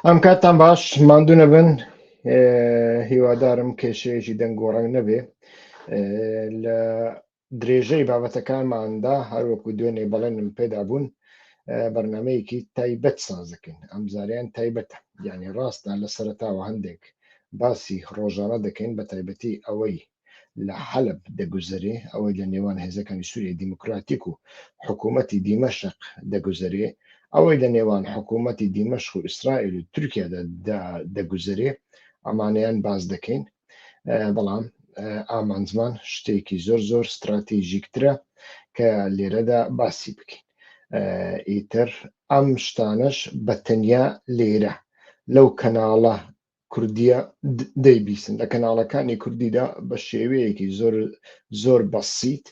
ئەم کاتتان باش، ماندوو نەبن. هیوادارم کێشەیەکی دەنگ و ڕەنگ نەبێ. لە درێژەی بابەتەکانماندا هەروەکو دوێنێ بەڵێنم پێدا بوون بەرنمەیەکی تایبەت ساز دەکەین. ئەم جاریان تایبەتە، یعنی ڕاستە لە سەرەتاوە هەندێک باسی ڕۆژانە دەکەین، بە تایبەتی ئەوەی لە حەلەب دەگوزەرێ، ئەوەی لە نێوان هێزەکانی سووریای دیموکراتیک و حکوومەتی دیمەشق دەگوزەرێ، ئەوەی لە نێوان حکوومەتی دیمەشق و ئیسرائیل و تورکیادا دەگوزەرێ، ئەمانەیان باس دەکەین. بەڵام ئامانجمان شتێکی زۆر زۆر ستراتیژیکترە کە لێرەدا باسی بکەین. ئیتر ئەم شتانەش بە تەنیا لێرە لەو کەناڵە کوردیە دەیبیسن لە کەناڵەکانی کوردیدا بە شێوەیەکی زۆر زۆر بەسیت،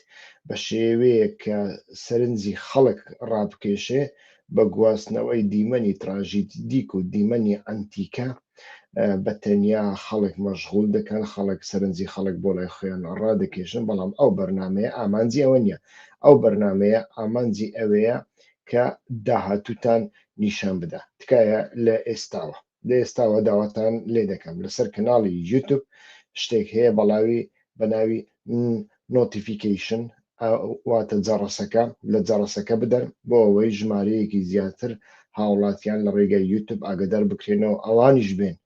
بە شێوەیەک کە سەرنجی خەڵک ڕابکێشێ، بە گواستنەوەی دیمەنی تراژیدیک و دیمەنی ئەنتیکە بە تەنیا خەڵک مەشغول دەکەن، خەڵک سەرنجی خەڵک بۆ لای خۆیان ڕادەکێشن. بەڵام ئەو بەرنمەیە ئامانجی ئەوە نییە، ئەو بەرنمەیە ئامانجی ئەوەیە کە داهاتووتان نیشان بدا. تکایە لە ئێستاوە لە ئێستاوە داواتان لێ دەکەم لەسەر کەناڵی یوتوب شتێک هەیە بەڵاوی بە ناوی notification، واتە جەڕەسەکە، لە جەڕەسەکە بدەن بۆ ئەوەی ژمارەیەکی زیاتر هاوڵاتیان لە ڕێگای یوتوب ئاگدار بکرێنەوە، ئەوانیش بێن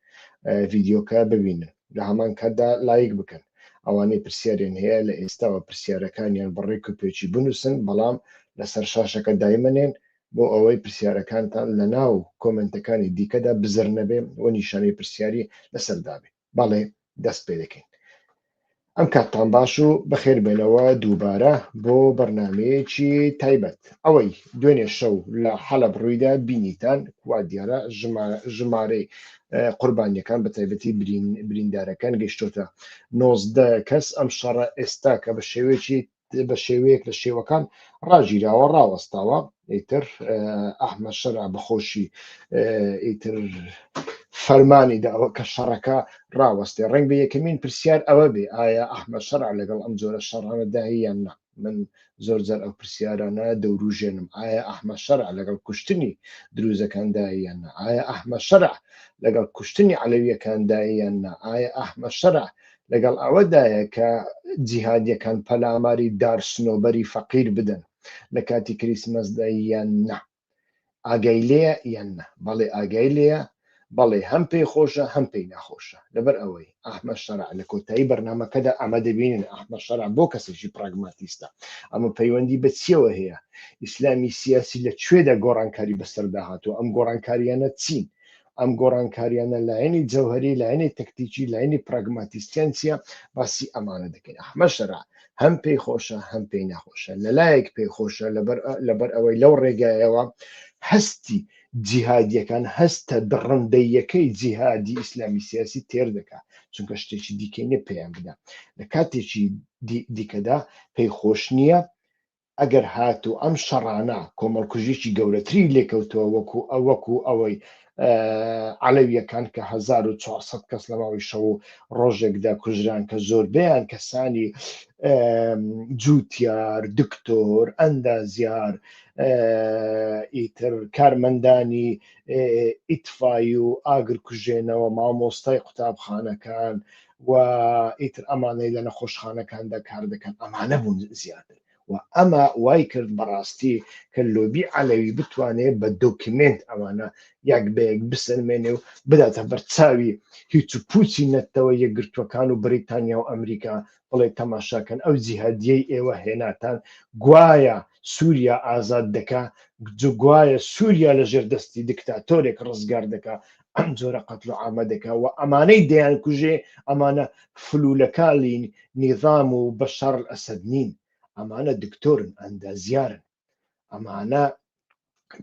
ڤیدیۆکە ببینن، لە هەمان کاتدا لایک بکەن. ئەوانەی پرسیاریان هەیە لە ئێستاوە پرسیارەکانیان بە ڕێک و پێکی بنووسن، بەڵام لەسەر شاشەکە دایمەنێن بۆ ئەوەی پرسیارەکانتان لە ناو کۆمێنتەکانی دیکەدا بزر نەبێ و نیشانەی پرسیاری لەسەر دابێ. بەڵێ دەست پێ دەکەین. ئەم کاتتان باش و بەخێر بێنەوە دووبارە بۆ بەرنمەیەکی تایبەت. ئەوەی دوێنێ شەو لە حەلەب ڕوویدا بینیتان، وا دیارە ژمارەی قوربانیەکان بە تایبەتی بریندارەکان گەیشتۆتە 19 کەس. ئەم شەڕە ئێستا کە بە شێوەیەکی بە شێوەیەک لە شێوەکان ڕاگیراوە، ڕاوەستاوە، ئیتر ئەحمەد شەرع بەخۆشی ئیتر فەرمانی داوە کە شەڕەکە ڕاوەستێ. ڕەنگ بە یەکەمین پرسیار ئەوە بێ ئایا ئەحمەد شەرع لەگەڵ ئەم جۆرە شەڕانەدایە یان نا؟ من زۆر جار ئەو پرسیارانە دەوروژێنم، ئایا ئەحمەد شەرع لەگەڵ کوشتنی دروزەکاندایە یان نا؟ ئایا ئەحمەد شەرع لەگەڵ کوشتنی عەلەویەکاندایە یان نا؟ ئایا ئەحمەد شەرع لەگەڵ ئەوەدایە کە جیهادیەکان پەلاماری دار سنۆبەری فەقیر بدەن لە کاتی کریسمەسدا یان نا؟ ئاگای لێیە یان نا؟ بەڵێ ئاگای لێیە، بەڵێ هەم پێی خۆشە هەم پێی ناخۆشە. لەبەر ئەوەی ئەحمەد شەرع لە کۆتایی بەرنامەکەدا ئەمە دەبینن، ئەحمەد شەرع بۆ کەسێکی پراگماتیستە، ئەمە پەیوەندی بە چیەوە هەیە؟ ئیسلامی سیاسی لە کوێدا گۆڕانکاری بەسەردا هاتووە؟ ئەم گۆڕانکاریانە چین؟ ئەم گۆڕانکاریانە لایەنی جەوهەری، لایەنی تەکتیکی، لایەنی پراگماتیستیان چییە؟ باسی ئەمانە دەکەین. ئەحمەد شەرع هەم پێی خۆشە هەم پێی ناخۆشە. لەلایەک پێی خۆشە لەبەر ئەوەی لەو ڕێگایەوە هەستی جیهادیەکان، هەستە دڕندەییەکەی جیهادی ئیسلامی سیاسی تێر دەکا، چونکە شتێکی دیکەی نیە پێیان بدا. لە کاتێکی دیکەدا پێی خۆش نییە ئەگەر هاتوو ئەم شەڕانە کۆمەڵکوژیی گەورەتری لێکەوتەوە، وەکو وەکو ئەوەی عەلەویەکان کە 1400 کەس لە ماوەی شەو و ڕۆژێکدا کوژران، کە زۆربەیان کەسانی جوتیار، دکتۆر، ئەندازیار، ئیتر کارمەندانی ئیتفای و ئاگرکوژێنەوە، مامۆستای قوتابخانەکان و ئیتر ئەمانەی لە نەخۆشخانەکاندا کار دەکەن، ئەمانە بوون زیاتر. و ئەمە وای کرد بەڕاستی کە لۆبی عەلەوی بتوانێت بە دۆکیمێنت ئەوانە یەک بە یەک بسەلمێنێ و بداتە بەرچاوی هیچ و پوچی نەتەوە یەکگرتووەکان و بریتانیا و ئەمریکا، بڵێ تەماشاکەن ئەو جیهادیەی ئێوە هێناتان گوایە سووریا ئازاد دەکا، گوایە سووریا لەژێر دەستی دکتاتۆرێک ڕزگار دەکا، ئەم جۆرە قەتل و عامە دەکا و ئەمانەی دەیانکوژێ ئەمانە فلولەکالی نیزام و بەشار ئەسەد نین، ئەمانە دکتۆرن، ئەندازیارن، ئەمانە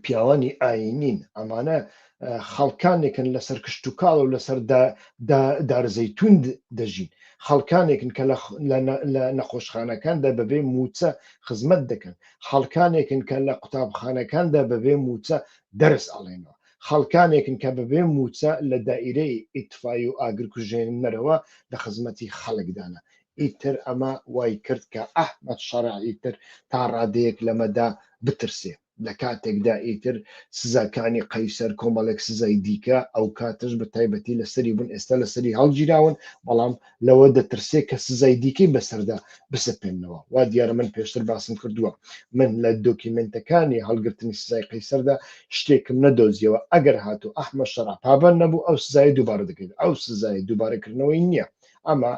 پیاوانی ئاینین، ئەمانە خەڵکانێکن لەسەر کشتتوکاڵ و لەسەر دارزەیتون دەژین، خەڵکانێکن کە لە نەخۆشخانەکاندا بەبێ موچە خزمەت دەکەن، خەڵکانێکن کە لە قوتابخانەکاندا بەبێ موچە دەرس ئەڵێنەوە، خەڵکانێکن کە بەبێ مووچە لە دائیرەی ئیتفای و ئاگرکوژێنەرەوە لە خزمەتی خەڵکدانە. ئیتر ئەمە وای کرد کە ئەحمەد شەرع ئیتر تا ڕادەیەک لەمەدا بترسێ. لە کاتێکدا ئیتر سزاکانی قەیسەر کۆمەڵێک سزای دیکە ئەو کاتەش بە تایبەتی لەسەری بوون ئێستا لەسەری هەڵگیراون، بەڵام لەوە دەترسێ کە سزای دیکەی بەسەردا بسەپێننەوە. وا دیارە من پێشتر باسم کردووە من لە دۆکیمێنتەکانی هەڵگرتنی سزای قەیسەردا شتێکم نەدۆزیەوە ئەگەر هاتوو ئەحمەد شەرع پابەند نەبوو ئەو سزایە دووبارە دەکرێت ئەو سزایە دووبارەکردنەوەی نییە ئەمە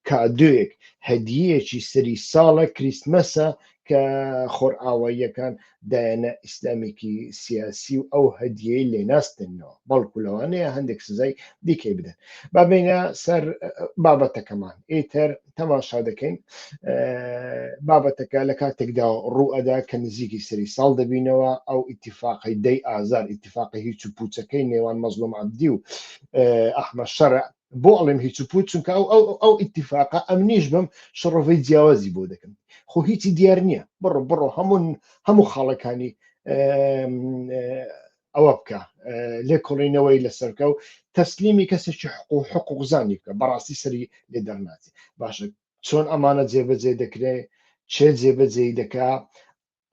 کادۆیەک، هەدیەیەکی سەری ساڵە، کریستمەسە، کە خۆرئاواییەکان دایانە ئیسلامێکی سیاسی و ئەو هەدیەی لێ ناستێننەوە، بەڵکو لەوانەیە هەندێک سزای دیکەی بدەن. با بێینە سەر بابەتەکەمان، ئیتر تەماشا دەکەین بابەتەکە لە کاتێکدا ڕوو ئەدا کە نزیکی سەری ساڵ دەبینەوە، ئەو ئیتیفاقەی دەی ئازار، ئیتیفاقی هیچ و پوچەکەی نێوان مەزڵوم عەبدی و ئەحمەد شەرع، بۆ ئەڵێم هیچ و پوچ چونکە ئەو ئەو ئەو ئیتیفاقە ئەمنیش بم شڕۆڤەی جیاوازی بۆ دەکەم خۆ هیچی دیار نییە بڕۆ بڕۆ هەموو هەموو خاڵەکانی ئەوە بکە لێکۆڵینەوەی لەسەرکە و تەسلیمی کەسێکی حقوق حقوقزانی بکە بەڕاستی سەری لێ دەرناچێ باشە چۆن ئەمانە جێبەجێ دەکرێ چێ جێبەجێی دەکا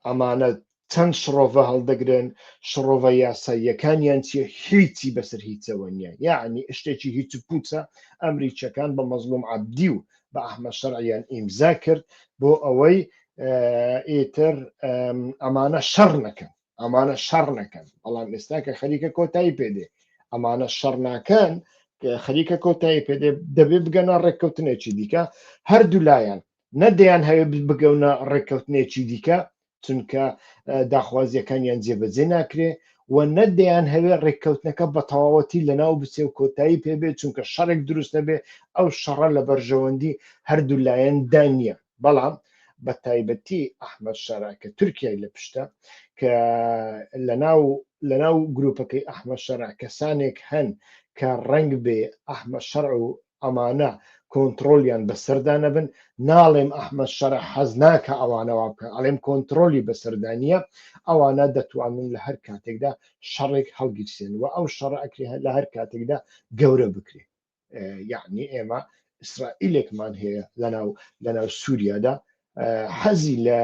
ئەمانە چەند شڕۆڤە هەڵدەگرن، شڕۆڤە یاساییەکانیان چیە، هیچی بەسەر هیچەوە نیە، یەعنی شتێکی هیچ و پوچە، ئەمریکیەکان بە مەزڵوم عەبدی و بە ئەحمەد شەرعیان ئیمزا کرد بۆ ئەوەی ئیتر ئەمانە شەڕ نەکەن، ئەمانە شەڕ نەکەن، بەڵام ئێستا کە خەریکە کۆتایی پێدێ ئەمانە شەڕ ناکەن، خەریکە کۆتایی پێدێ دەبێ بگەنە ڕێککەوتنێکی دیکە هەردوو لایەن نە دەیانهەوێ بگەونە ڕێککەوتنێکی دیکە چونکە داخوازیەکانیان جێبەجێ ناکرێ و نە دەیانهەوێ ڕێککەوتنەکە بە تەواوەتی لەناو بچێ و کۆتایی پێبێ چونکە شەڕێک دروست نەبێ ئەو شەڕە لە بەرژەوەندی هەردوو لایەندا نییە بەڵام بە تایبەتی ئەحمەد شەرع کە تورکیای لە پشتە کە لەناو لەناو گروپەکەی ئەحمەد شەرع کەسانێک هەن کە ڕەنگ بێ ئەحمەد شەرع و ئەمانە کۆنتڕۆڵیان بەسەردا نەبن، ناڵێم ئەحمەد شەرع حەز ناکا ئەوانە وا بکەن، ئەڵێم کۆنتڕۆڵی بەسەردا نییە، ئەوانە دەتوانن لە هەر کاتێکدا شەڕێک هەڵگیرسێن و ئەو شەڕە ئەکرێ لە هەر کاتێکدا گەورە بکرێ. یەعنی ئێمە ئیسرائیلێکمان هەیە لەناو لەناو سووریادا حەزی لە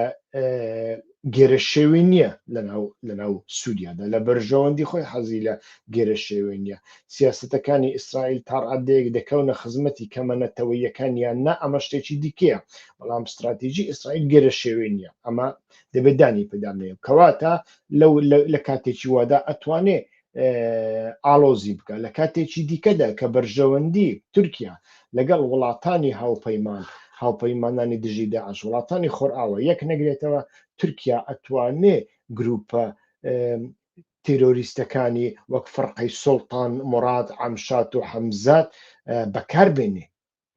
گێرە شێوی نییە لەناو لەناو سووریادا لە بەرژەوەندی خۆی حەزی لە گێرە شێوێ نییە سیاستەکانی ئیسرائیل تاڕادەیەک دەکەونە خزمەتی کەمە نەتەوەیەکان یان نا ئەمە شتێکی دیکەیە بەڵام استراتیژی ئیسرائیل گێرە شێوێ نییە ئەمە دەبێت دانی پێدامنێ کەواتە لەو لە کاتێکی وادا ئەتوانێ ئاڵۆزی بکە لە کاتێکی دیکەدا کە بەرژەوەندی تورکیا لەگەڵ وڵاتانی هاوپەیمان هاوپەیمانانی دژی داعش وڵاتانی خۆرئاوا یەک نەگرێتەوە تورکیا ئەتوانێ گروپە تیرۆریستەکانی وەک فڕقەی سوڵتان موراد عەمشات و حەمزات بەکار بێنێ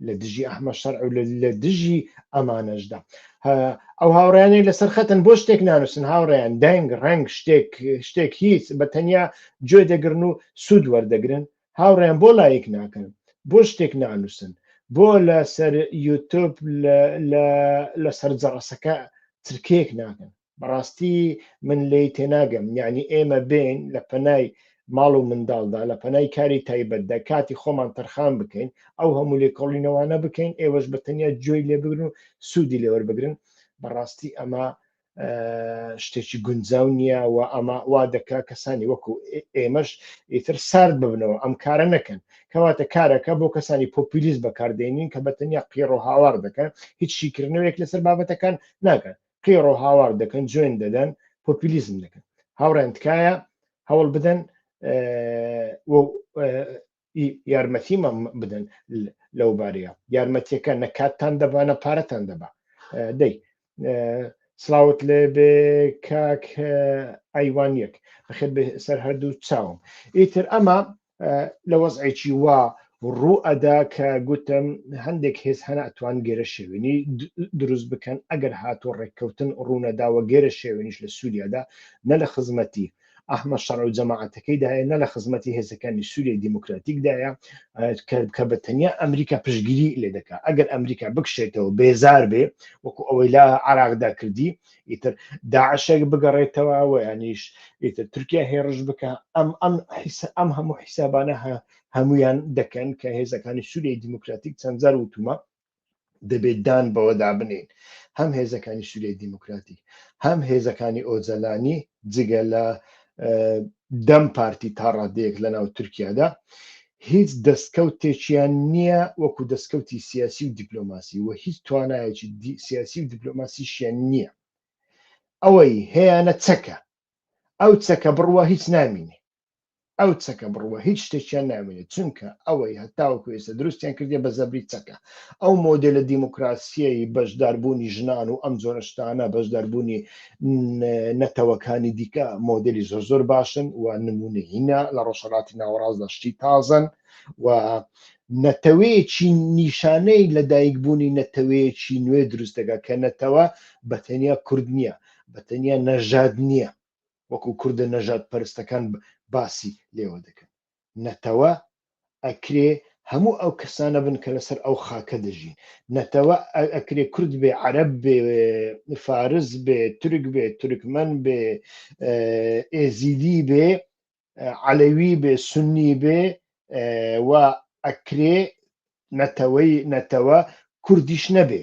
لە دژی ئەحمە شەرع و لە دژی ئەمانەشدا ئەو هاوڕیانەی لەسەر خەتن بۆ شتێک نانووسن هاوڕیان دەنگ ڕەنگ شتێک شتێک هیچ بە تەنیا گوێ دەگرن و سوود وەردەگرن هاوڕیان بۆ لایک ناکەن بۆ شتێک نانووسن بۆ لەسەر یوتوب لەسەر جەڕەسەکە چرکەیەک ناکەن بەڕاستی من لێی تێناگەم یعنی ئێمە بێین لە پەنای ماڵ و منداڵدا لە پەنای کاری تایبەتدا کاتی خۆمان تەرخان بکەین ئەو هەموو لێکۆڵینەوانە بکەین ئێوەش بە تەنیا گوێی لێ بگرن و سوودی لێوەربگرن بەڕاستی ئەمە شتێکی گونجاو نییە و ئەمە وا دەکا کەسانی وەکو ئێمەش ئیتر سارد ببنەوە ئەم کارە نەکەن کەواتە کارەکە بۆ کەسانی پۆپیلیست بەکاردێنین کە بە تەنیا قیڕ و هاوار دەکەن هیچ شیکردنەوەیەک لەسەر بابەتەکان ناکەن قیڕ و هاوار دەکەن جوێن دەدەن پۆپیلیزم دەکەن هاوڕێن تکایە هەوڵ بدەن یارمەتیمان بدەن لەو بارەیە یارمەتیەکە نەکاتتان دەبا نە پارەتان دەبا دەی سلااوت لێ بێ کاک ئەیوان یەک بەخێر بێ سەر هەردوو چاوم ئیتر ئەمە لە وەزعێکی وا ڕوو ئەدا کە گوتم هەندێک هێز هەنە ئەتوان گێرە شێوێنی دروست بکەن ئەگەر هاتوو ڕێککەوتن ڕوونەداوە گێرە شێوێنیش لە سووریادا نە لە خزمەتی ئەحمەد شەرع و جەماعەتەکەیدایە نە لە خزمەتی هێزەکانی سووریای دیموکراتیکدایە کە بە تەنیا ئەمریکا پشتگیری لێ دەکات ئەگەر ئەمریکا بکشێتەوە بێزار بێ وەکو ئەوەی لە عراقدا کردی ئیتر داعشێک بگەڕێتەوە و یانیش ئیتر تورکیا هێڕش بکە ئەم ئەم ئەم هەموو حیسابانە هەمویان دەکەن کە هێزەکانی سووریای دیموکراتیک چەند جار وتومە. دەبێت دان بەوەدا بنێین هەم هێزەکانی سووریای دیموکراتی هەم هێزەکانی ئۆجەلانی جگە لە دەم پارتی تا ڕادەیەک لە ناو تورکیادا هیچ دەستکەوتێکیان نییە وەکو دەستکەوتی سیاسی و دیپلۆماسی و هیچ توانایەکی سیاسی و دیپلۆماسیشیان نییە. ئەوەی هەیانە چەکە، ئەو چەکە بڕوا هیچ نامینێ. ئەو چەکە بڕوە هیچ شتێکیان نامێنێت چونکە ئەوەی هەتاوەکو ئێستا دروستیان کردیە بە زەبری چەکە ئەو مۆدێلە دیموکراسیەی بەشداربوونی ژنان و ئەم جۆرە شتانە بەشداربوونی نەتەوەکانی دیکە مۆدێلی زۆر زۆر باشن و نمونەیینە لە ڕۆژهەڵاتی ناوەڕاستدا شتی تازەن و نەتەوەیەکی نیشانەی لەدایکبوونی نەتەوەیەکی نوێ دروست دەکات کە نەتەوە بە تەنیا کورد نییە بە تەنیا نەژاد نییە وەکو کوردە نەژاد پەرستەکان باسی لێوە دەکەن نەتەوە ئەکرێ هەموو ئەو کەسانە بن کە لەسەر ئەو خاکە دەژین نەتەوە ئەکرێ کورد بێ عەرەب بێ فارس بێ تورک بێ تورکمەن بێ ئێزیدی بێ عەلەوی بێ سنی بێ و ئەکرێ نەتەوەی نەتەوە کوردیش نەبێ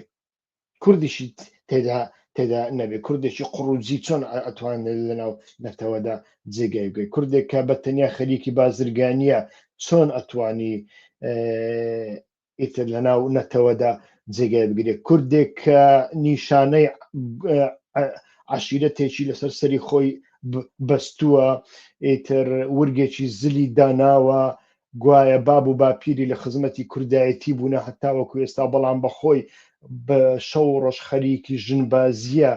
کوردیشی تێدا تێدا نەبێ کوردێکی قڕوجی چۆن ئەتوانێت لەناو نەتەوەدا جێگای بگەی کوردێک کە بە تەنیا خەریکی بازرگانیە چۆن ئەتوانی ئیتر لەناو نەتەوەدا جێگای بگرێت کوردێک کە نیشانەی عشیرەتێکی لەسەر سەری خۆی بەستووە ئیتر ورگێکی زلی داناوە گوایە باب و باپیری لە خزمەتی کوردایەتی بوونە هەتاوەکو ئێستا بەڵام بەخۆی بە شەو ڕۆژ خەریکی ژنبازیە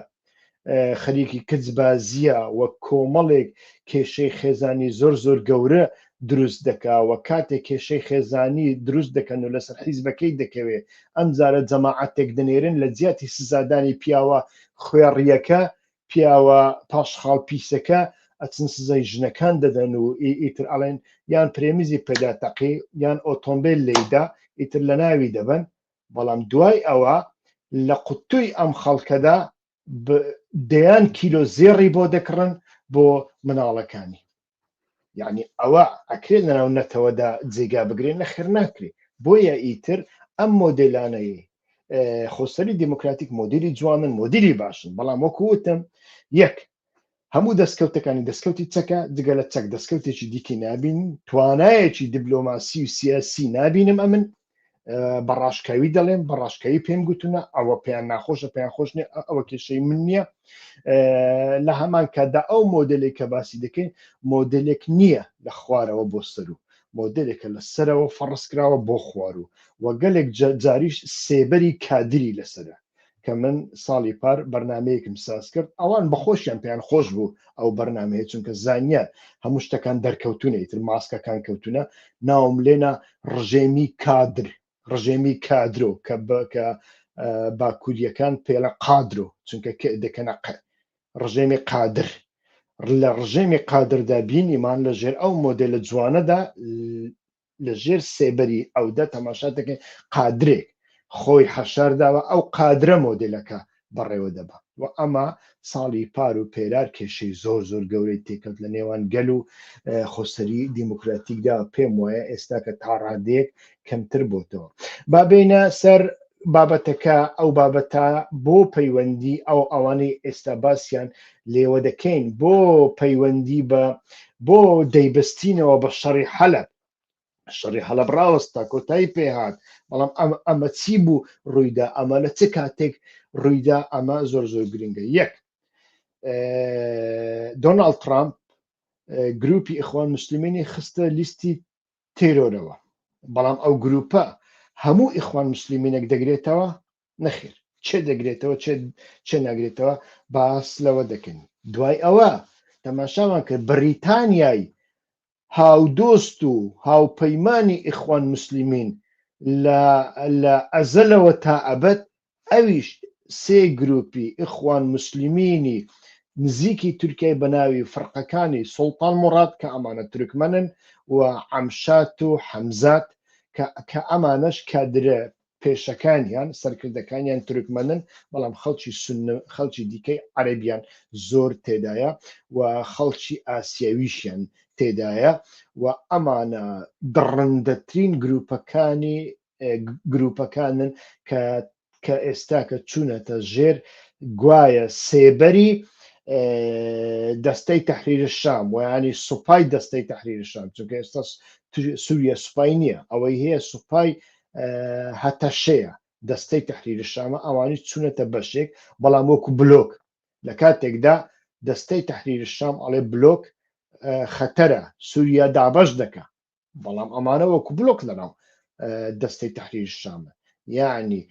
خەریکی کچبازیە و کۆمەڵێک کێشەی خێزانی زۆر زۆر گەورە دروست دەکا و کاتێک کێشەی خێزانی دروست دەکەن و لەسەر حیزبەکەی دەکەوێ ئەمجارە جەماعەتێک دەنێرن لە جیاتی سزادانی پیاوە خوێڕیەکە پیاوە پاشخاڵ پیسەکە ئەچن سزای ژنەکان دەدەن و ئیتر ئەڵێن یان پرێمیزی پێدا تەقی یان ئۆتۆمبیل لێیدا ئیتر لە ناوی دەبەن بەڵام دوای ئەوە لە قوتوی ئەم خەڵکەدا دەیان کیلۆ زێڕی بۆ دەکڕن بۆ مناڵەکانی یعنی ئەوە ئەکرێت لەناو نەتەوەدا جێگا بگرێت نەخێر ناکرێت بۆیە ئیتر ئەم مۆدلانەی خۆسەری دیموکراتیک مۆدلی جوانن مۆدلی باشن بەڵام وەکو وتم یەک هەموو دەستکەوتەکانی دەستکەوتی چەکە جگە لە چەک دەستکەوتێکی دیکەی نابین توانایەکی دیبلۆماسی و سیاسی نابینم ئەمن بە ڕاشکاوی دەڵێم بە ڕاشکاوی پێم گوتونە ئەوە پێیان ناخۆشە پێیان خۆش نیە ئەوە کێشەی من نییە لە هەمان کاتدا ئەو مۆدلێک کە باسی دەکەین مۆدلێک نییە لە خوارەوە بۆ سەرو مۆدلێکە لە سەرەوە فەڕزکراوە بۆ خوارو و گەلێک جاریش سێبەری کادری لەسرە کە من ساڵی پار بەرنمەیەکم ساز کرد ئەوان بەخۆشیان پێیان خۆش بوو ئەو بەرنمەیە چونکە زانیان هەموو شتەکان دەرکەوتونە ئیتر ماسکەکان کەوتونە ناوم لێنا ڕژێمی کادر ڕژێمی کادرۆ کە کە باکووریەکان پێڵە قادرۆ چونکە دەکەنە ڕژێمی قادر لە ڕژێمی قادردا بینیمان لە ژێر ئەو مۆدێلە جوانەدا لە ژێر سێبەری ئەودا تەماشا دەکەین قادرێک خۆی حەشار داوە ئەو قادرە مۆدێلەکە بەڕێوە دەبا و ئەمە ساڵی پار و پێرار کێشەی زۆر زۆر گەورەی تێکەوت لە نێوان گەل و خۆسەری دیموکراتیکدا پێم وایە ئێستا کە تاڕادەیەک کەمتر بۆتەوە با بێینە سەر بابەتەکە ئەو بابەتە بۆ پەیوەندی ئەو ئەوانەی ئێستا باسییان لێوە دەکەین بۆ پەیوەندی بە بۆ دەیبەستینەوە بە شەڕی حەلەب شەڕی حەلەب ڕاوەستا کۆتایی پێهات بەڵام ئەمە چی بوو ڕوویدا ئەمە لە چ کاتێک ڕوویدا ئەمە زۆر زۆر گرنگە یەک دۆناڵد ترامپ گروپی ئیخوان مسلمینی خستە لیستی تێرۆرەوە بەڵام ئەو گروپە هەموو ئیخوان مسلمینێک دەگرێتەوە نەخێر چێ دەگرێتەوە چێ ناگرێتەوە باس لەوە دەکەین دوای ئەوە تەماشامان کرد بەریتانیای هاودۆست و هاوپەیمانی ئیخوان مسلمین لە ئەزەلەوە تا ئەبەد ئەویش سێ گروپی ئیخوان موسلیمینی نزیکی تورکیای بە ناوی فرقەکانی سوڵتان موڕاد کە ئەمانە تورکمەنن و عەمشات و حەمزات کە کە ئەمانەش کادرە پێشەکانیان سەرکردەکانیان تورکمەنن بەڵام خەڵکی سوننە خەڵکی دیکەی عەرەبیان زۆر تێدایە و خەڵکی ئاسیاویشیان تێدایە و ئەمانە دڕندەترین گروپەکانی گروپەکانن کە کە ئێستا کە چوونەتە ژێر گوایە سێبەری دەستەی تەحریر شام ویانی سوپای دەستەی تەحریر شام، چونکە ئێستا سووریا سوپای نییە، ئەوەی هەیە سوپای هەتەشەیە، دەستەی تەحریر شامە، ئەوانی چوونەتە بەشێک بەڵام وەکو بلۆک، لە کاتێکدا دەستەی تەحریر شام ئەڵێ بلۆک خەتەرە، سووریا دابەش دەکا، بەڵام ئەمانە وەکو بلۆک لەناو دەستەی تەحریر شامە، یعنی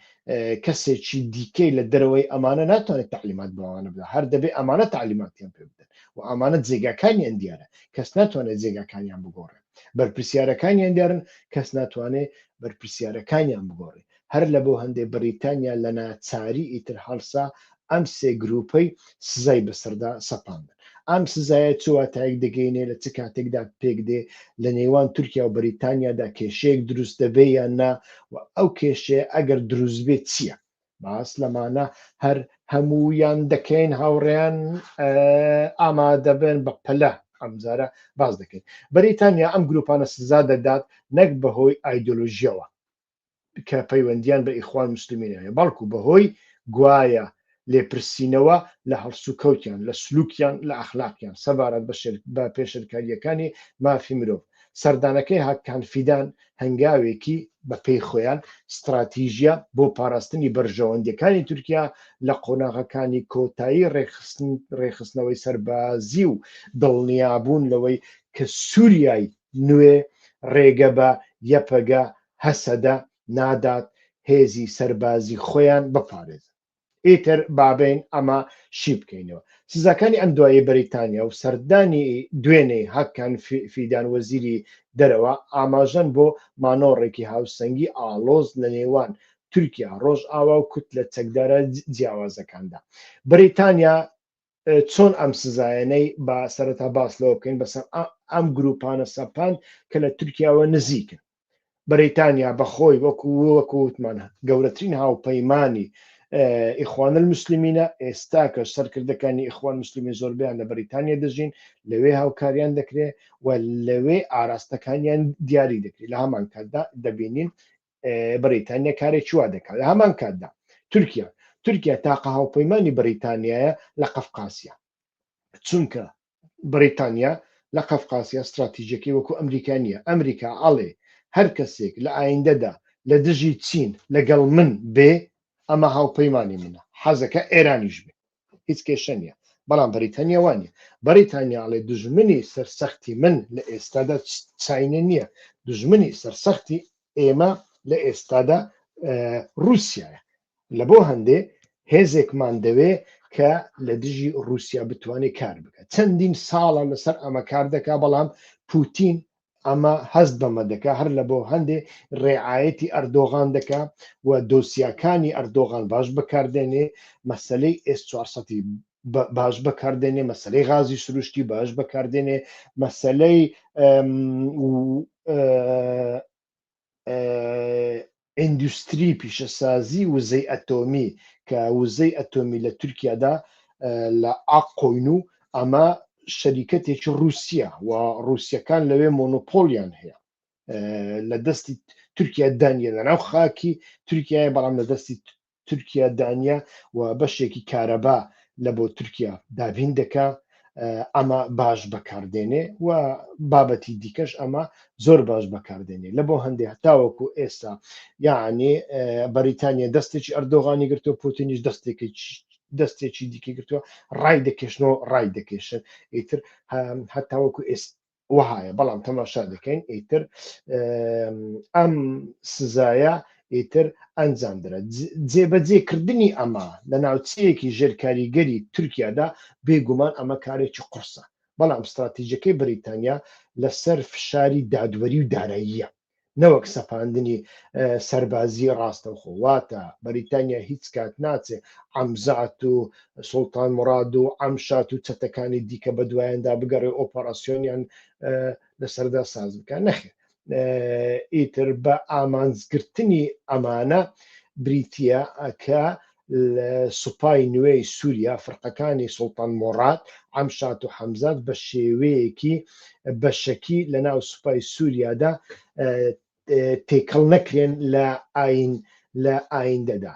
کەسێکی دیکەی لە دەرەوەی ئەمانە ناتوانێت تعلیمات بەوانە بدە، هەر دەبێ ئەمانە تعلیماتیان پێ بدەن و ئەمانە جێگاکانیان دیارە، کەس ناتوانێت جێگاکانیان بگۆڕێ، بەرپرسیارەکانیان دیارن، کەس ناتوانێت بەرپرسیارەکانیان بگۆڕێ. هەر لە بۆ هەندێ بەریتانیا لە ناچاری ئیتر هەڵسا ئەم سێ گروپەی سزای بەسەردا سەپاندن. ئەم سزایە چ واتایەک دەگەینێ، لە چ کاتێکدا پێک دێ، لە نێوان تورکیا و بەریتانیادا کێشەیەک دروست دەبێ یان نا و ئەو کێشەیە ئەگەر دروست بێ چییە؟ باس لەمانە هەر هەموویان دەکەین هاوڕێیان، ئامادەبن بە پەلە ئەمجارە باس دەکەین. بەریتانیا ئەم گروپانە سزا دەدات نەک بەهۆی ئایدۆلۆژیەوە کە پەیوەندیان بە ئیخوان موسلمین هەیە، بەڵکو بەهۆی گوایە لێپرسینەوە لە هەڵسوکەوتیان، لە سلوکیان، لە ئەخلاقیان سەبارەت بە پێشێلکارییەکانی مافی مرۆڤ. سەردانەکەی هاکان فیدان هەنگاوێکی، بە پێی خۆیان، ستراتیژییە بۆ پاراستنی بەرژەوەندییەکانی تورکیا لە قۆناغەکانی کۆتایی ڕێکخستنەوەی سەربازی و دڵنیابوون لەوەی کە سوریای نوێ ڕێگە بە یەپەگە، هەسەدە نادات هێزی سەربازی خۆیان بپارێزن. ئیتر بابێین ئەمە شی بکەینەوە. سزاکانی ئەم دواییەی بەریتانیا و سەردانی دوێنێی هاکان فیدان وەزیری دەرەوە ئاماژەن بۆ مانۆڕێکی هاوسەنگی ئاڵۆز لە نێوان تورکیا، ڕۆژئاوا و کوتلە چەکدارە جیاوازەکاندا. بەریتانیا چۆن ئەم سزایانەی با سەرەتا باس لەوە بکەین بەسەر ئەم گروپانە سەپاند کە لە تورکیاوە نزیکن. بەریتانیا بەخۆی وەکو وەکو وتمان گەورەترین هاوپەیمانی ئیخوان المسلمینە، ئێستا کە سەرکردەکانی ئیخوان مسلمین زۆربیان لە بەریتانیا دەژین، لەوێ هاوکاریان دەکرێت و لەوێ ئاراستەکانیان دیاری دەکرێت. لە هەمان کاتدا دەبینین بەریتانیا کارێکی وا دەکات. لە هەمان کاتدا تورکیا، تورکیا تاقە هاوپەیمانی بەریتانیایە لە قەفقاسیا، چونکە بەریتانیا لە قەفقاسیا ستراتیژەکەی وەکو ئەمریکا نییە. ئەمریکا ئەڵێ هەر کەسێک لە ئایندەدا لە دژی چین لەگەڵ من بێ ئەمە هاوپەیمانی منە، حەزەکە ئێرانیش بێ هیچ کێشە نییە. بەڵام بەریتانیا وانە. بەریتانیا ئەڵێ دژمنی سەرسەختی من لە ئێستادا چینە نییە، دژمنی سەرسەختی ئێمە لە ئێستادا رووسایە. لە بۆ هەندێ هێزێکمان دەوێ کە لە دژی رووسیا بتوانێت کار بکە. چەندین ساڵە لەسەر ئەمە کار دەکا، بەڵام پوتین ئەمە هەست بەمە دەکا، هەر لە بۆ هەندێ ڕێعاەتی ئەردۆغان دەکا و دۆسیاکانی ئەردۆغان باش بەکاردێنێ، مەسلەی ئێس 400 باش بەکاردێنێ، مەسلەی غازی سروشتی باش بەکاردێنێ، مەسلەی ئیندوستری پیشەسازی وزەی ئەتۆمی کە وزەی ئەتۆمی لە تورکیادا لە ئاقۆین و ئەمە شەریکەتێکی رووسە و رووسەکان لەوێ مۆنۆپۆلیان هەیە لە دەستی تورکیا دانیە لە ناو خاکی تورکیایە، بەڵام لە دەستی تورکیا دانیە و بەشێکی کارەبا لە بۆ تورکیا دابین دەکا، ئەمە باش بەکاردێنێ و بابەتی دیکەش ئەمە زۆر باش بەکاردێنێ. لە بۆ هەندێ هەتاوەکو ئێستا یعنی بەریتانیا دەستێکی ئەردۆغانی گرتووە، پوتینیش دەستێکی دەستێکی دیکە گرتووە، ڕای دەکێشنەوە ڕای دەکێشن ئیتر هەتاوەکو ئێستا وەهایە. بەڵام تەماشا دەکەین ئیتر ئەم سزایە ئیتر ئەنجام درا. جێبەجێکردنی ئەمە لە ناوچەیەکی ژێرکاریگەری تورکیادا بێگومان ئەمە کارێکی قورسە، بەڵام ستراتیژەکەی بەریتانیا لەسەر فشاری دادوەری و داراییە نەوەک سەپاندنی سەربازی ڕاستەوخۆ. واتە بەریتانیا هیچ کات ناچێ عەمزات و سوڵتان موراد و عەمشات و چەتەکانی دیکە بە دوایاندا بگەڕێ ئۆپەراسیۆنیان لەسەردا ساز بکە، نەخێر. ئیتر بە ئامانجگرتنی ئەمانە بریتە کە سوپای نوێی سووریا فرقەکانی سوڵتان مۆراد، عەمشات و حەمزات بە شێوەیەکی بەشەکی لە ناو سوپای سووریادا تێکەڵ نەکرێن لە ئاین لە ئایندەدا.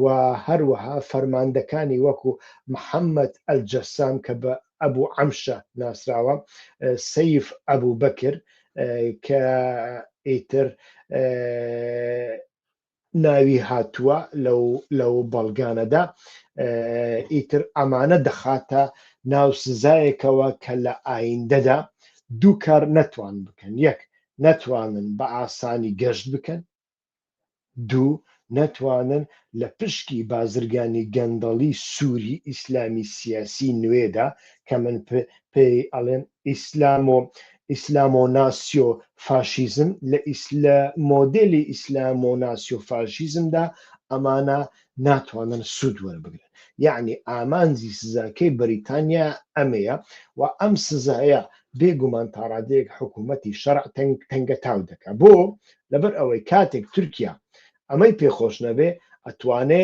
و هەروەها فەرماندەکانی وەکو محەممەد ئەلجەسام کە بە ئەبوو عەمشە ناسراوە، سەیف ئەبوو بەکر کە ئیتر ناوی هاتووە لەو بەڵگانەدا، ئیتر ئەمانە دەخاتە ناو سزایەکەوە کە لە ئایندەدا دوو کار نەتوان بکەن، یەک نەتوانن بە ئاسانی گەشت بکەن، دوو نەتوانن لە پشکی بازرگانی گەندەڵی سوری ئیسلامی سیاسی نوێدا کە من پێی ئەڵێم ئیسلامۆ ئیسلامۆناسیۆ فاشیزم لە لە مۆدێلی ئیسلامۆناسیۆ فاشیزمدا ئەمانە ناتوانن سوود وەربگرن. یەعنی ئامانجی سزاکەی بەریتانیا ئەمەیە و ئەم سزایە بێ گومان تاڕادەیەک حکوومەتی شەرع تەنگ تەنگەتاو دەکا. بۆ؟ لەبەر ئەوەی کاتێک تورکیا ئەمەی پێ خۆش نەبێ ئەتوانێ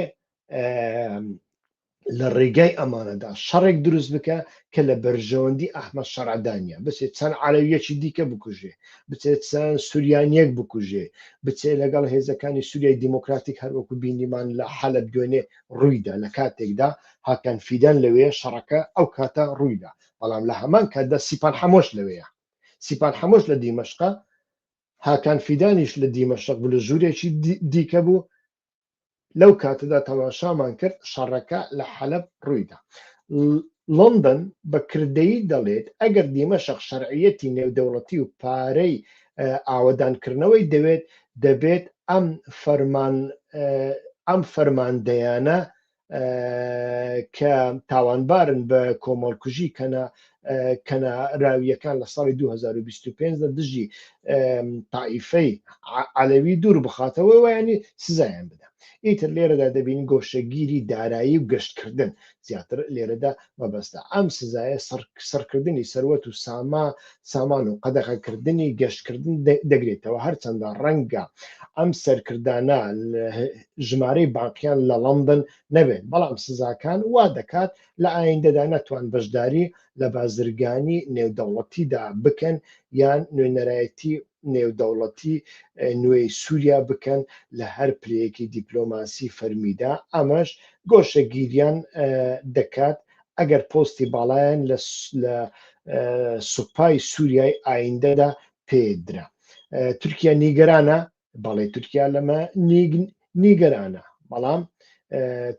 لە ڕێگای ئەمانەدا شەڕێک دروست بکە کە لە بەرژەوەندی ئەحمەد شەرعدا نییە، بچێت چەند عەلەویەکی دیکە بکوژێ، بچێت چەند سوریانیەک بکوژێ، بچێت لەگەڵ هێزەکانی سوریای دیموکراتیک هەروەکو بینیمان لە حەلەب دوێنێ ڕوویدا، لە کاتێکدا هاکان فیدان لەوێ شەڕەکە ئەو کاتە ڕوویدا، بەڵام لە هەمان کاتدا سیپان حەمۆش لەوێیە، سیپان حەمۆش لە دیمەشقە، هاکان فیدانیش لە دیمەشق بوو لە ژوورێکی دیکە بوو، لەو کاتەدا تەماشامان کرد شەڕەکە لە حەلەب ڕوویدا. لەندەن بە کردەیی دەڵێت ئەگەر دیمەشق شەرعیەتی نێودەوڵەتی و پارەی ئاوەدانکردنەوەی دەوێت، دەبێت ئەم فەرمان ئەم فەرماندەیانە کە تاوانبارن بە کۆمەڵکوژی کەنە کەناراوییەکان لە ساڵی 2025 لە دژی تائیفەی عەلەوی دوور بخاتەوە و ینی سزایان بدا. ئیتر لێرەدا دەبینین گۆشەگیری دارایی و گەشتکردن زیاتر لێرەدا مەبەستە ئەم سزایە سڕکردنی سەروەت و ساما سامان و قەدەغەکردنی گەشتکردن دەگرێتەوە، هەرچەندە ڕەنگە ئەم سەرکردانە ژمارەی بانقیان لە لەندەن نەبێت، بەڵام سزاکان وا دەکات لە ئایندەدا نەتوان بەشداری لە بازرگانی نێودەوڵەتیدا بکەن یان نوێنەرایەتی نێودەوڵەتی نوێی سووریا بکەن لە هەر پلەیەکی دیپلۆماسی فەرمیدا، ئەمەش گۆشەگیریان دەکات ئەگەر پۆستی باڵایان لە سوپای سووریای ئایندەدا پێدرا. تورکیا نیگەرانە؟ بەڵێ تورکیا لەمە نیگەرانە، بەڵام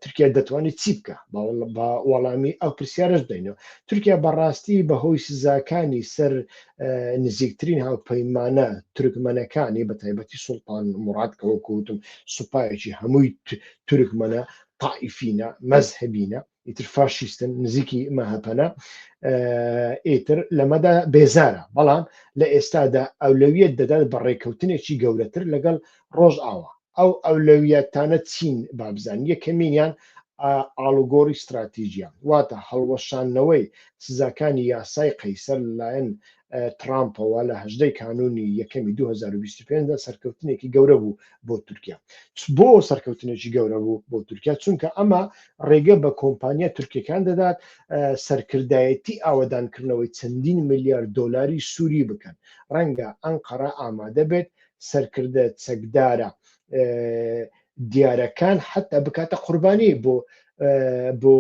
تورکیا دەتوانێت چی بکە؟ بە وەڵامی ئەو پرسیارش بدەینەوە. تورکیا بەڕاستی بەهۆی سزاکانی سەر نزیکترین هاوپەیمانە تورکمەنەکانی بە تایبەتی سوڵتان موراد کە وەکو وتم سوپایەکی هەمووی تورکمەنە، تائیفینە، مەزهەبینە، ئیتر فاشیستن، نزیکی مەهەپەنە، ئیتر لەمەدا بێزارە، بەڵام لە ئێستادا ئەولەویەت دەدات بە ڕێککەوتنێکی گەورەتر لەگەڵ ڕۆژئاوا. ئەو ئەولەویەتانە چین با بزانین. یەکەمینیان ئاڵوگۆڕی ستراتیجیە، واتە هەڵوەشاندنەوەی سزاکانی یاسای قەیسەر لەلایەن ترامپەوە لە 18 کانوونی یەکەمی 2025 دا سەرکەوتنێکی گەورە بوو بۆ تورکیا. بۆ سەرکەوتنێکی گەورە بوو بۆ تورکیا؟ چونکە ئەمە ڕێگە بە کۆمپانیا تورکیەکان دەدات سەرکردایەتی ئاوەدانکردنەوەی چەندین ملیار دۆلاری سووری بکەن. ڕەنگە ئەنقەرە ئامادە بێت سەرکردە چەکدارە دیارەکان حتا بکاتە قوربانی بۆ بۆ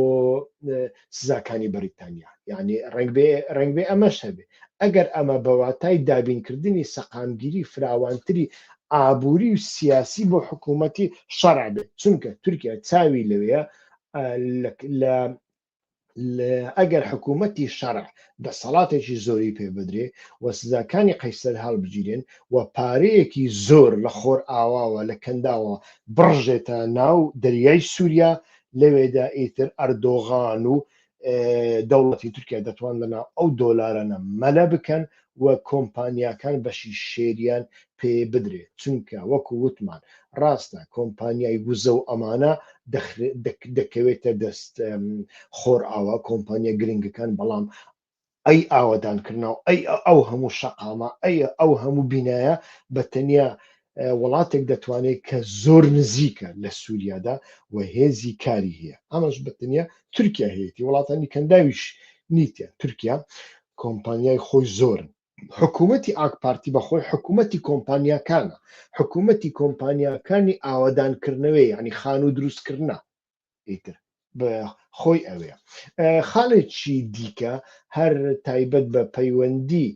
سزاکانی بەریتانیا، یعنی ڕەنگبێ ڕەنگبێ ئەمەش هەبێ. ئەگەر ئەمە بە واتای دابینکردنی سەقامگیری فراوانتری ئابووری و سیاسی بۆ حکوومەتی شەرع بێت، چونکە تورکیا چاوی لەوەیە لە ئەگەر حکوومەتی شەرع دەسەڵاتێکی زۆری پێ بدرێ و سزاکانی قەیسەر هەڵبگیرێن و پارەیەکی زۆر لە خۆر ئاواوە لە کەنداوە بڕژێتە ناو دەریای سووریا، لەوێدا ئیتر ئەردۆغان و دەوڵەتی تورکیا دەتوان لەناو ئەو دۆلارانە مەلە بکەن و کۆمپانیاکان بەشی شێریان پێ بدرێت، چونکە وەکو وتمان ڕاستە کۆمپانیای وزە و ئەمانە دەکەوێتە دەست خۆرئاوا، کۆمپانیا گرنگەکان، بەڵام ئەی ئاوەدانکردنەوە، ئەی ئەو هەموو شەقامە، ئەی ئەو هەموو بینایە بە تەنیا وڵاتێک دەتوانێت کە زۆر نزیکە لە سووریادا و هێزی کاری هەیە، ئەمەش بە تەنیا تورکیا هەیەی، وڵاتانی کەنداویش نیتە. تورکیا کۆمپانیای خۆی زۆرن. حکوومەتی ئاک پارتی بەخۆی حکوومەتی کۆمپانیاکانە، حکوومەتی کۆمپانیاکانی ئاوەدانکردنەوەی یعنی خانوو دروستکردە ئیتر خۆی ئەوێ. خاڵێکی دیکە هەر تایبەت بە پەیوەندی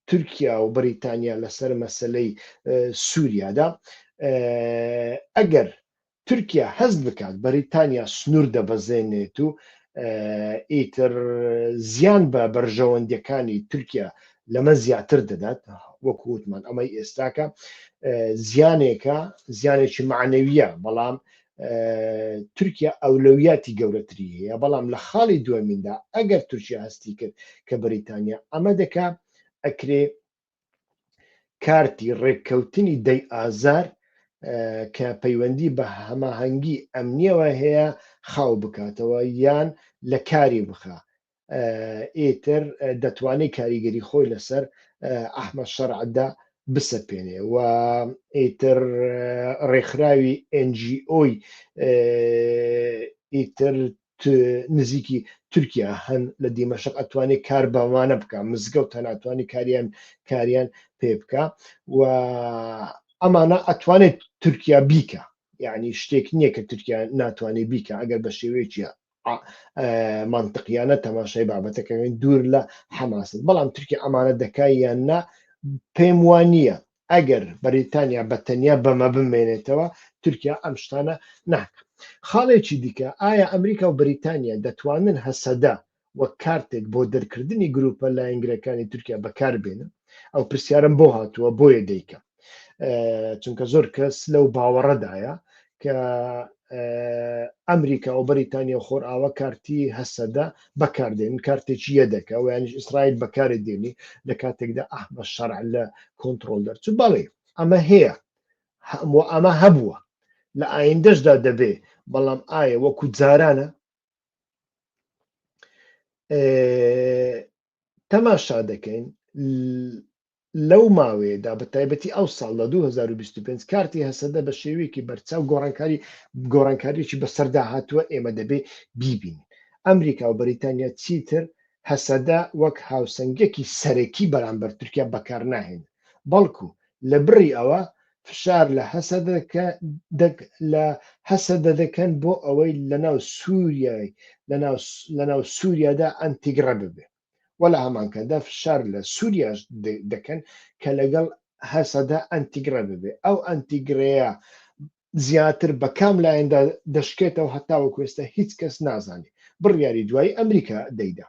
تورکیا و بەریتانیا لەسەر مەسەلەی سووریادا، ئەگەر تورکیا هەست بکات بەریتانیا سنوور دەبەزێنێت و ئیتر زیان بە بەرژەوەندیەکانی تورکیا لەمە زیاتر دەدات، وەکو وتمان ئەمەی ئێستاکە زیانێکە، زیانێکی معنەویە، بەڵام تورکیا ئەولەویاتی گەورەتری هەیە. بەڵام لە خاڵی دووەمیندا ئەگەر تورکیا هەستی کرد کە بەریتانیا ئەمە دەکا، ئەکرێ کارتی ڕێککەوتنی دەی ئازار کە پەیوەندی بە هەماهەنگی ئەمنیەوە هەیە خاو بکاتەوە یان لە کاری بخا، ئیتر دەتوانێت کاریگەری خۆی لەسەر ئەحمەد شەرعدا بسەپێنێ و ئیتر ڕێکخراوی NGO ی ئیتر نزیکی تورکیا هەن لە دیمەشق ئەتوانێت کار بەمانە بکە، مزگەوت هەن ئەتوانێت کاریان پێ بکە و ئەمانە ئەتوانێت تورکیا بیکە. یعنی شتێک نییە کە تورکیا ناتوانێت بیکە ئەگەر بە شێوەیەکی مەنتقیانە تەماشای بابەتەکەین دوور لە حەماست. بەڵام تورکیا ئەمانە دەکای یان نا پێم وانییە. ئەگەر بەریتانیا بە تەنیا بەمە بمێنێتەوە تورکیا ئەم شتانە ناکە. خاڵێکی دیکە، ئایا ئەمریکا و بەریتانیا دەتوانن هەسەدە وەک کارتێک بۆ دەرکردنی گروپە لایەنگرەکانی تورکیا بەکاربێنن؟ ئەو پرسیارم بۆ هاتووە بۆیە دەیکەم، چونکە زۆر کەس لەو باوەڕەدایە کە ئەمریکا و بەریتانیا و خۆرئاوا کارتی هەسەدە بەکاردێن، کارتێکی یەدەکە و یانیش ئیسرائیل بەکاری دێنی لە کاتێکدا ئەحمەد شەرع لە کۆنترۆل دەرچوو. بەڵێ ئەمە هەیە و ئەمە هەبووە، لە ئایندەشدا دەبێ، بەڵام ئایا وەکو جارانە؟ تەماشا دەکەین لەو ماوەیەدا بە تایبەتی ئەو ساڵ لە 2025 کارتی هەسەدە بە شێوەیەکی بەرچاو گۆڕانکاریی بەسەردا هاتووە، ئێمە دەبێ بیبینین. ئەمریکا و بەریتانیا چیتر هەسەدە وەک هاوسەنگیەکی سەرەکی بەرامبەر تورکیا بەکارناهێنن، بەڵکو لە بڕی ئەوە فشار لە هەسەدە دەکەن بۆ ئەوەی لەناو سووریادا ئەنتیگڕە ببێ و لە هەمانکاتدا فشار لە سووریاش دەکەن کە لەگەڵ هەسەدە ئەنتیگڕە ببێ. ئەو ئەنتیگرەیە زیاتر بە کام لایەندا دەشکێتەوە هەتاوەکو ئێستا هیچ کەس نازانێ. بڕیاری دوایی ئەمریکا دەیدا.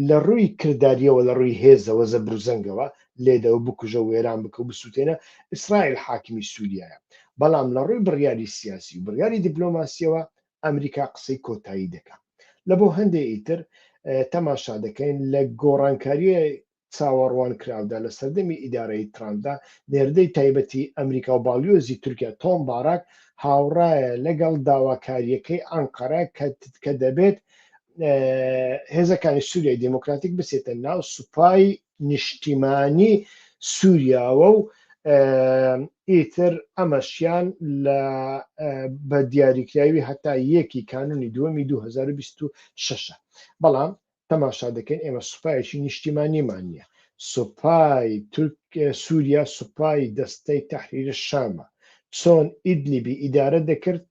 لە ڕووی کردارییەوە، لە ڕووی هێزەوە، زەبروزەنگەوە، لێدە و بکوژە و وێران بکە و بسووتێنە، ئیسرائیل حاکمی سووریایە. بەڵام لە ڕووی بڕیاری سیاسی و بڕیاری دیپلۆماسییەوە ئەمریکا قسەی کۆتایی دەکا. لە بۆ هەندێ ئیتر تەماشا دەکەین لە گۆڕانکارییە چاوەڕوانکراودا لە سەردەمی ئیدارەی ترامپدا، نێردەی تایبەتی ئەمریکا و باڵیۆزی تورکیا تۆم باراک هاوڕایە لەگەڵ داواکارییەکەی ئەنقەرە کە دەبێت هێزەکانی سوریای دیموکراتیک بچێتە ناو سوپای نیشتیمانی سوریاوە و ئیتر ئەمەشیان لە بە دیاریکراوی هەتا یەکی کانونی دووەمی 2026. بەڵام تەماشا دەکەین ئێمە سوپایەکی نیشتیمانیمان نییە، سوپای سووریا سوپای دەستەی تەحریر شامە، چۆن ئیدلیبی ئیدارە دەکرد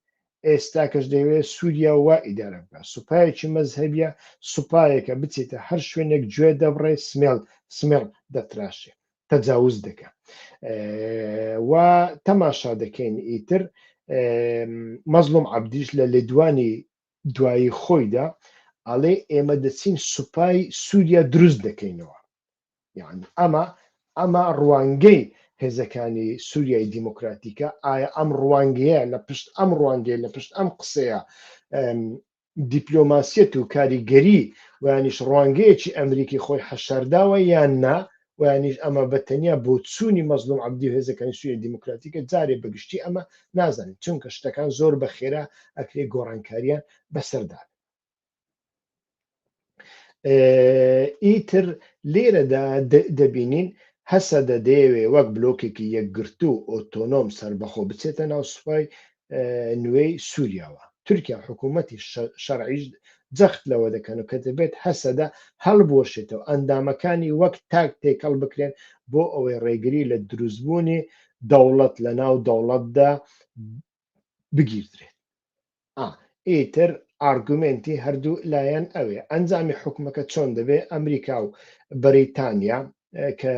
ئێستاکەش دەیەوێت سووریا وا ئیدارە بکات، سوپایەکی مەزهەبیە، سوپایەکە بچێتە هەر شوێنێک گوێ دەبڕێ، سمێڵ سمێڵ دەتراشێ، تەجاوز دەکە و تەماشا دەکەین ئیتر مەزڵوم عەبدیش لە لێدوانی دوایی خۆیدا ئەڵێ ئێمە دەچین سوپای سووریا دروست دەکەینەوە. یعنی ئەمە ڕوانگەی هێزەکانی سووریای دیموکراتیکە. ئایا ئەم ڕوانگەیە لە پشت ئەم ڕوانگەیە لە پشت ئەم قسەیە دیپلۆماسیەت و کاریگەری ویانیش ڕوانگەیەکی ئەمریکی خۆی حەشارداوە یان نا، ویانیش ئەمە بە تەنیا بۆچوونی مەزلوم عەبدی و هێزەکانی سووریای دیموکراتیکە؟ جارێ بەگشتی ئەمە نازانین، چونکە شتەکان زۆر بە خێرا ئەکرێ گۆڕانکاریان بەسەردا بێت. ئیتر لێرەدا دەبینین هەسەدە دەیەوێ وەک بلۆکێکی یەکگرتوو و ئۆتۆنۆم سەربەخۆ بچێتە ناو سوپای نوێی سووریاوە. تورکیا حکوومەتی شەرعیش جەخت لەوە دەکەن و کە دەبێت هەسەدە هەڵبوەشێتەوە، ئەندامەکانی وەک تاک تێکەڵ بکرێن بۆ ئەوەی ڕێگری لە دروستبوونی دەوڵەت لەناو دەوڵەتدا بگیردرێت. ئا ئیتر ئارگومێنتی هەردوو لایەن ئەوێ. ئەنجامی حوکمەکە چۆن دەبێ؟ ئەمریکا و بەریتانیا کە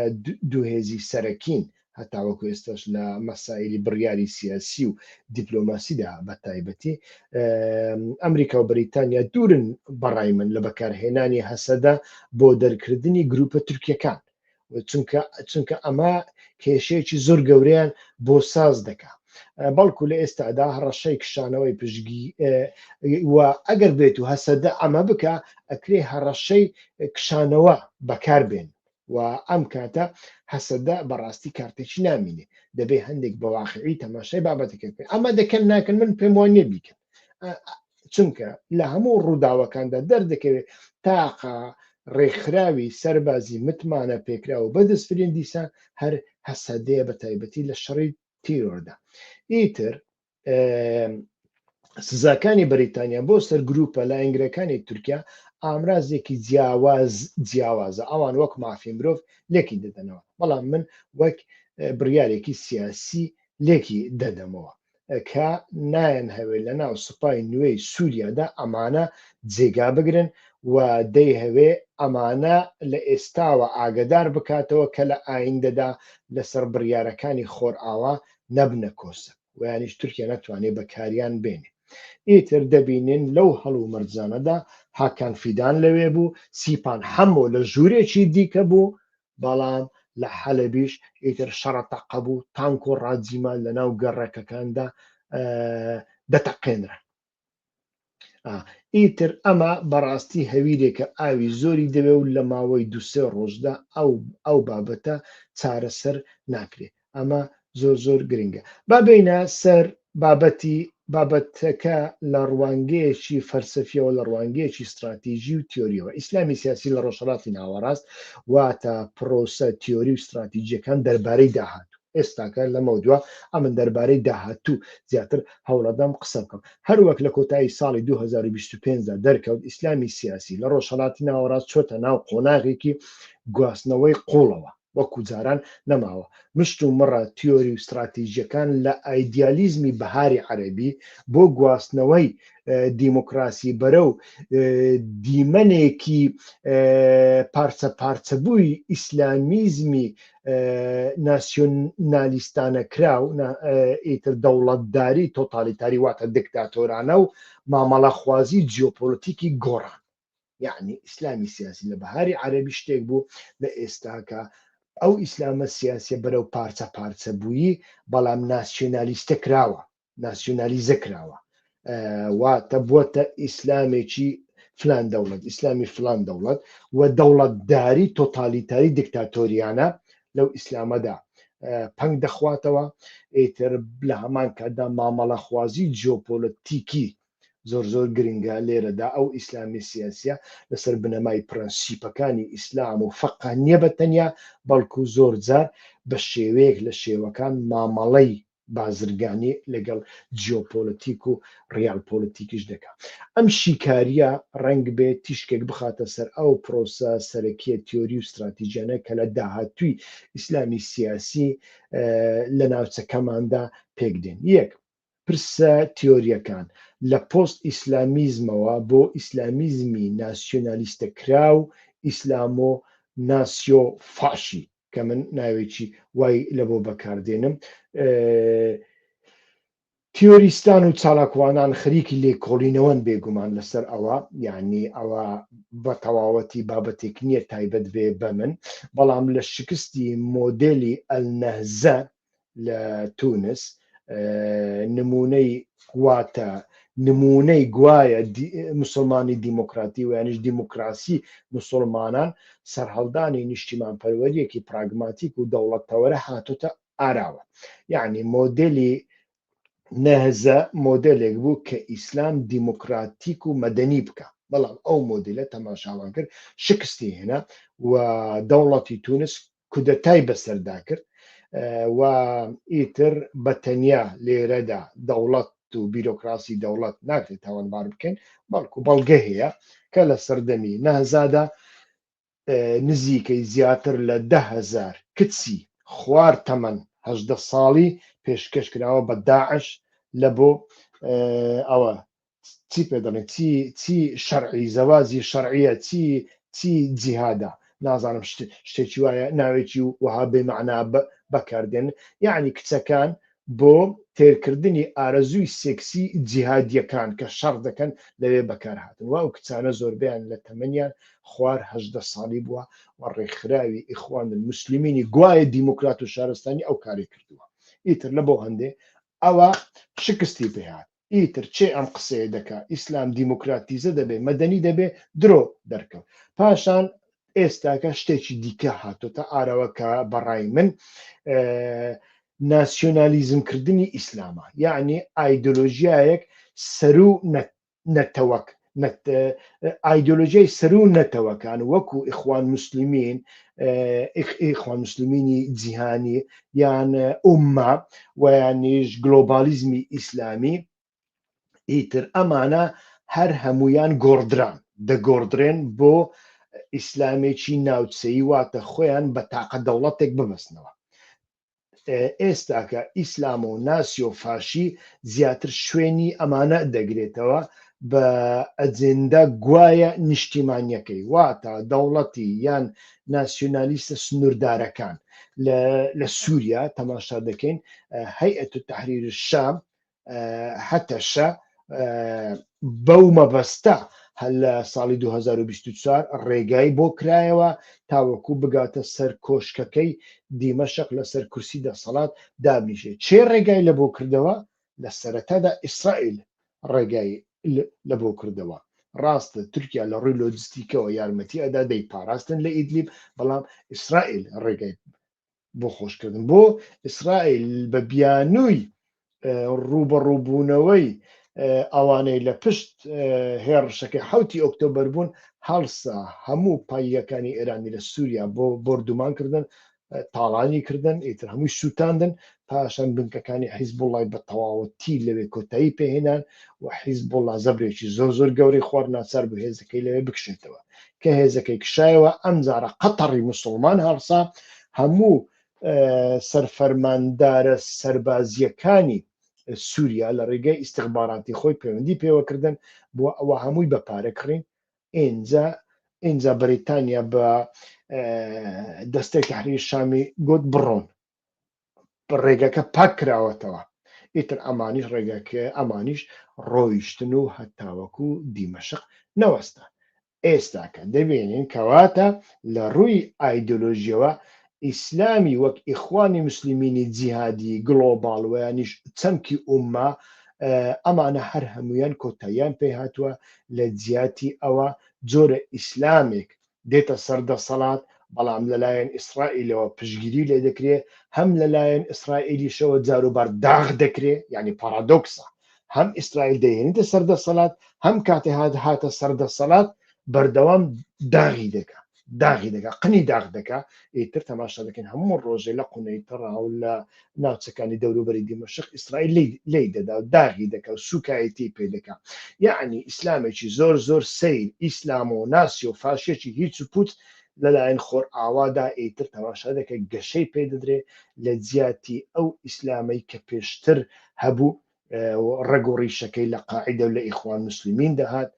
دوو هێزی سەرەکین هەتاوەکو ئێستاش لە مەسایلی بڕیاری سیاسی و دیپلۆماسیدا بە تایبەتی ئەمریکا و بەریتانیا دوورن بەڕای من لە بەکارهێنانی هەسەدە بۆ دەرکردنی گروپە تورکیەکان چونکە چونکە ئەمە کێشەیەکی زۆر گەورەیان بۆ ساز دەکا بەڵکو لە ئێستادا هەڕەشەی کشانەوەی پشگی و ئەگەر بێت و هەسەدە ئەمە بکە ئەکرێ هەڕەشەی کشانەوە بەکار بێن و ئەم کاتە هەسەدە بەڕاستی کارتێکی نامینێ دەبێ هەندێک بەواقعی تەماشای بابەتەکە بکەن ئەمە دەکەن ناکەن من پێم وان نییە بیکەن چونکە لە هەموو ڕووداوەکاندا دەردەکەوێت تاقە ڕێکخراوی سەربازی متمانە پێکراوە بەدەسترین دیسان هەر هەسەدەیە بە تایبەتی لە شەڕی تیرۆردا ئیتر سزاکانی بەریتانیا بۆ سەر گروپە لایەنگرەکانی تورکیا ئامرازێکی جیاواز جیاوازە ئەوان وەک مافی مرۆڤ لێکی دەدەنەوە بەڵام من وەک بڕیارێکی سیاسی لێکی دەدەمەوە کە نایانهەوێ لە ناو سوپای نوێی سووریادا ئەمانە جێگا بگرن و دەیهەوێ ئەمانە لە ئێستاوە ئاگەدار بکاتەوە کە لە ئایندەدا لەسەر بڕیارەکانی خۆرئاوا نەبنە کۆسپ و یانیش تورکیا نەتوانێ بەکاریان بێنێ. ئیتر دەبینین لەو هەڵومەرجانەدا هاکان فیدان لەوێ بوو، سیپان حەمۆ لە ژوورێکی دیکە بوو، بەڵام لە حەلەبیش ئیتر شەڕە تەقە بوو، تانک و ڕاجیما لەناو گەڕەکەکاندا دەتەقێنران. ئیتر ئەمە بەڕاستی هەویرێکە ئاوی زۆری دەوێ و لە ماوەی دوسێ ڕۆژدا ئەو ئەو بابەتە چارەسەر ناکرێ. ئەمە زۆر زۆر گرنگە. با بێینە سەر بابەتی بابەتەکە لە ڕوانگەیەکی فەلسەفیەوە لە ڕوانگەیەکی ستراتیژی و تیۆریەوە ئیسلامی سیاسی لە ڕۆژهەڵاتی ناوەڕاست واتە پرۆسە تیۆری و ستراتیژیەکان دەربارەی داهاتوو ئێستاکە لەمەودوا ئەمن دەربارەی داهاتوو زیاتر هەوڵەدەم قسە بکەم هەروەک لە کۆتایی ساڵی 2025 دا دەرکەوت ئیسلامی سیاسی لە ڕۆژهەڵاتی ناوەڕاست چۆتە ناو قۆناغێکی گواستنەوەی قوڵەوە وەکو جاران نەماوە. مشت و مڕە تیۆری و ستراتیژیەکان لە ئایدیالیزمی بەهاری عەرەبی بۆ گواستنەوەی دیموکراسی بەرەو دیمەنێکی پارچە پارچەبووی ئیسلامیزمی ناسیۆنالیستانەکراو ئیتر دەوڵەتداری تۆتالیتاری واتە دکتاتۆرانە و مامەڵەخوازی جیۆپۆلەتیکی گۆڕان. یەعنی ئیسلامی سیاسی لە بەهاری عەرەبی شتێک بوو لە ئێستاکە ئەو ئیسلامە سیاسیە بەرەو پارچە پارچە بوویی بەڵام ناسیۆنالیستە کراوە ناسیۆنالیزە کراوە واتە بووەتە ئیسلامێکی فلان دەوڵەت ئیسلامی فلان دەوڵەت و دەوڵەتداری تۆتالیتاری دیکتاتۆریانە لەو ئیسلامەدا پەنگ دەخواتەوە ئیتر لە هەمان کاتدا مامەڵەخوازی جیۆپۆلەتیکی زۆر زۆر گرنگە لێرەدا ئەو ئیسلامی سیاسیە لەسەر بنەمای پرەنسیپەکانی ئیسلام و فەقە نییە بە تەنیا بەڵکو زۆر جار بە شێوەیەک لە شێوەکان مامەڵەی بازرگانی لەگەڵ جیۆپۆلەتیک و ڕیال پۆلەتیکیش دەکا. ئەم شیکاریە ڕەنگ بێ تیشکێک بخاتە سەر ئەو پرۆسە سەرەکیە تیۆری و ستراتیجیانە کە لە داهاتووی ئیسلامی سیاسی لە ناوچەکەماندا پێک دێن. یەک. پرسە تیۆرییەکان، لە پۆست ئیسلامیزمەوە بۆ ئیسلامیزمی ناسیۆنالیستەکراو، ئیسلامۆ ناسیۆ فاشی، کە من ناوێکی وای لەبۆ بەکاردێنم، تیۆریستان و چالاکوانان خەریکی لێکۆڵینەوەن بێگومان لەسەر ئەوە، یانی ئەوە بە تەواوەتی بابەتێک نییە تایبەت بێ بە من، بەڵام لە شکستی مۆدێلی ئەلنەهزە لە تونس نمونەی واتە نمونەی گوایە مسلمانی دیموکراتی و یانیش دیموکراسی مسلمانان سەرهەڵدانی نیشتیمان پەروەریەکی پراگماتیک و دەوڵەتەوەرە هاتۆتە ئاراوە یعنی مۆدلی نەهزە مۆدێلێک بوو کە ئیسلام دیموکراتیک و مەدەنی بکا، بەڵام ئەو مۆدیلە تەماشاوان کرد شکستی هێنا و دەوڵەتی تونس کودەتای بەسەردا کرد و ئیتر بە تەنیا لێرەدا دەوڵەت. و بیرۆکراسی دەوڵەت ناکرێت تاوانبار بکەین، بەڵکو بەڵگە هەیە کە لە سەردەمی نەهزادا نزیکەی زیاتر لە 10,000 کچی خوار تەمەن 18 ساڵی پێشکەش کراوە بە داعش لە بۆ ئەوە چی پێ دەڵێن چی چی شەرعی زەوازی شەرعیە چی چی جیهادە نازانم شتێکی وایە ناوێکی وەها بێ مەعنا بەکاردێن یعنی کچەکان بۆ تێرکردنی ئارەزووی سێکسی جیهادیەکان کە شەڕ دەکەن لەوێ بەکارهاتن و ئەو کچانە زۆربیان لە تەمەنیان خوار 18 ساڵی بووە و ڕێکخراوی ئیخوان المسلمینی گوایە دیموکرات و شارستانی ئەو کاری کردووە ئیتر لە بۆ هەندێ ئەوە شکستی پێهات ئیتر چێ ئەم قسەیە دەکا ئیسلام دیموکراتیزە دەبێ مەدەنی دەبێ درۆ دەرکەوت پاشان ئێستاکە شتێکی دیکە هاتۆتە ئارەوە کە بەڕای من ناسیۆنالیزم کردنی ئیسلامە یعنی ئایدۆلۆژیایەک سەرو نەتەوەک ئایدۆلۆژیای سەرو نەتەوەکان وەکو ئیخوان مسلمین ئیخوان مسلمینی جیهانی یان ئوممە و یانیش گلۆبالیزمی ئیسلامی ئیتر ئەمانە هەر هەمویان گۆڕدران دەگۆڕدرێن بۆ ئیسلامێکی ناوچەیی واتە خۆیان بە تاقە دەوڵەتێک ببەستنەوە ئێستاکە ئیسلام و ناسی و فاشی زیاتر شوێنی ئەمانە دەگرێتەوە بە ئەجێندا گوایە نیشتیمانیەکەی واتە دەوڵەتی یان ناسیۆنالیستە سنووردارەکان لە سووریا تەماشا دەکەین هەیئەت تەحریر شام هەتەشە بەو مەبەستە هەر لە ساڵی 2024 ڕێگای بۆ کرایەوە تاوەکو بگاتە سەر کۆشکەکەی دیمەشق لەسەر کورسی دەسەڵات دابنیشێت چێ ڕێگای لە بۆ کردەوە لە سەرەتادا ئیسرائیل ڕێگای لە بۆ کردەوە ڕاستە تورکیا لە ڕووی لۆجستیکەوە یارمەتی ئەدا دەی پاراستن لە ئیدلیب بەڵام ئیسرائیل ڕێگای بۆ خۆشکردن بۆ ئیسرائیل بە بیانووی ڕووبەڕووبوونەوەی ئەوانەی لە پشت هێڕشەکەی حوتی ئۆکتۆبەر بوون هەڵسا هەموو پاییەکانی ئێرانی لە سووریا بۆ بۆردومان کردن تاڵانی کردن ئیتر هەمووی سووتاندن پاشان بنکەکانی حیزبوڵای بە تەواوەتی لەوێ کۆتایی پێهێنان و حیزبوڵا زەبرێکی زۆر زۆر گەورەی خوارد ناچار بوو هێزەکەی لەوێ بکشێتەوە کە هێزەکەی کشایەوە ئەمجارە قەتەڕی مسلمان هەڵسا هەموو سەرفەرماندارە سەربازیەکانی سووریا لە ڕێگەی ئیستخباراتی خۆی پەیوەندی پێوەکردن بۆ ئەوە هەمووی بە پارە کڕین ئینجا ئینجا بەریتانیا بە دەستەی تحریر شامی گوت بڕۆن ڕێگەکە پاک کراوەتەوە ئیتر ئەمانیش ڕێگەکە ئەمانیش ڕۆیشتن و هەتاوەکو دیمەشق نەوەستا ئێستاکە دەبینین کەواتە لە ڕووی ئایدۆلۆژیەوە ئیسلامی وەک ئیخوانی مسلمینی جیهادی گڵۆباڵ ویانیش چەمکی ئومە ئەمانە هەر هەمویان کۆتاییان پێ هاتووە لە جیاتی ئەوە جۆرە ئیسلامێک دێتە سەر دەسەڵات، بەڵام لەلایەن ئیسرائیلەوە پشتگیری لێ دەکرێ، هەم لەلایەن ئیسرائیلیشەوە جاروبار داغ دەکرێ، یانی پاڕادۆکسە، هەم ئیسرائیل دەیهێنێتە سەر دەسەڵات، هەم کاتێ هات هاتە سەر دەسەڵات بەردەوام داغی دەکا، داغی دەکا، قنی داغ دەکا، ئیتر تەماشا دەکەین هەموو ڕۆژێ لە قونەیتەڕا و لە ناوچەکانی دەوروبەری دیمەشق ئیسرائیل لێی دەدا و داغی دەکا و سوکایەتی پێ دەکا یەعنی ئیسلامێکی زۆر زۆر سەیر ئیسلام و ناسی و فاشیەکی هیچ و پوچ لەلایەن خۆرئاوادا ئیتر تەماشا دەکە گەشەی پێ دەدرێ لە جیاتی ئەو ئیسلامەی کە پێشتر هەبوو ڕەگ و ڕیشەکەی لە قاعیدە و لە ئیخوان موسلمین دەهات،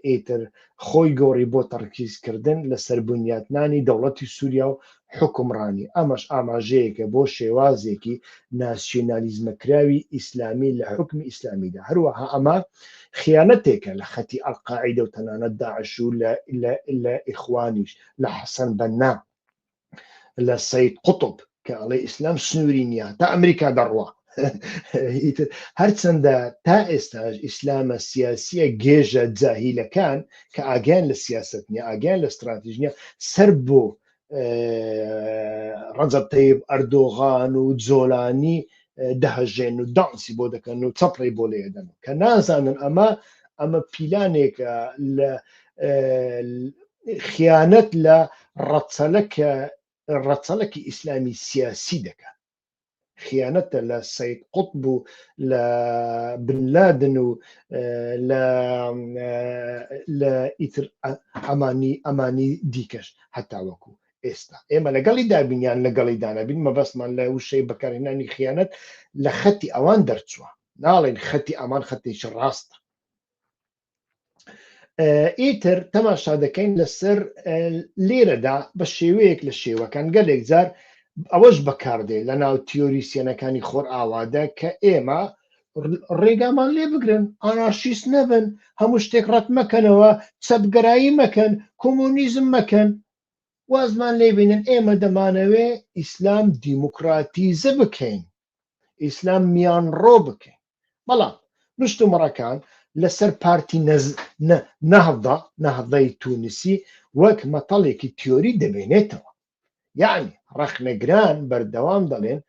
ئیتر خۆی گۆڕی بۆ تەڕکیزکردن لەسەر بنیاتنانی دەوڵەتی سووریا و حوکمڕانی، ئەمەش ئاماژەیەکە بۆ شێوازێکی ناسیۆنالیزمەکراوی ئیسلامی لە حوکمی ئیسلامیدا، هەروەها ئەمە خیانەتێکە لە خەتی ئەلقاعیدە و تەنانەت داعش و لە ئیخوانیش، لە حەسەن بەننا. لە سید قوتب کە ئەڵێ ئیسلام سنووری نییە تا ئەمریکا دەڕوا هەرچەندە تا ئێستاش ئیسلامە سیاسیە گێژە جاهیلەکان کە ئاگیان لە سیاست نیە ئاگیان لە استراتیژ نیە سەر بۆ ڕەجەب تەیب ئەردۆغان و جۆلانی دەهەژێن و دانسی بۆ دەکەن و چەپڵی بۆ لێدەن کە نازانن ئەمە ئەمە پیلانێکە لە خیانەت لە ڕەچەلەکە ڕەچەلەکی ئیسلامی سیاسی دەکات. خیانەتە لە سەید قوتب و لە بن لادن و لە لە ئیتر ئەمانی ئەمانی دیکەش هەتاوەکو ئێستا ئێمە لەگەڵی دابین یان لەگەڵی دانەبین مەبەستمان لە وشەی بەکارهێنانی خیانەت لە خەتی ئەوان دەرچووە ناڵێن خەتی ئەمان خەتێکی ڕاستە ئیتر تەماشا دەکەین لەسەر لێرەدا بە شێوەیەک لە شێوەکان گەلێک جار ئەوەش بەکاردێ لە ناو تیۆریسیەنەکانی خۆر ئاوادا کە ئێمە ڕێگامان لێ بگرن ئانارشیست نەبن هەموو شتێک ڕەت مەکەنەوە چەپگەرایی مەکەن کۆمۆنیزم مەکەن وازمان لێ بینن ئێمە دەمانەوێ ئیسلام دیموکراتیزە بکەین ئیسلام میانڕۆ بکەین بەڵام مشتومڕەکان لەسەر پارتی نەهضە نەهضەی تونسی وەک مەتەڵێکی تیۆری دەمێنێتەوە یەعنی ڕەخنەگران بەردەوام دەڵێن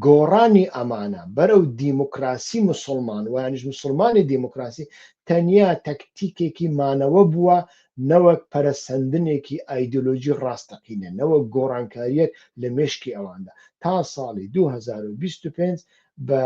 گۆڕانی ئەمانە بەرەو دیموکراسی مسوڵمان ویانیش مسوڵمانی دیموکراسی تەنیا تەکتیکێکی مانەوە بووە نەوەک پەرەسەندنێکی ئایدۆلۆژی ڕاستەقینە نەوەک گۆڕانکارییەک لە مێشکی ئەواندا تا ساڵی 2025 بە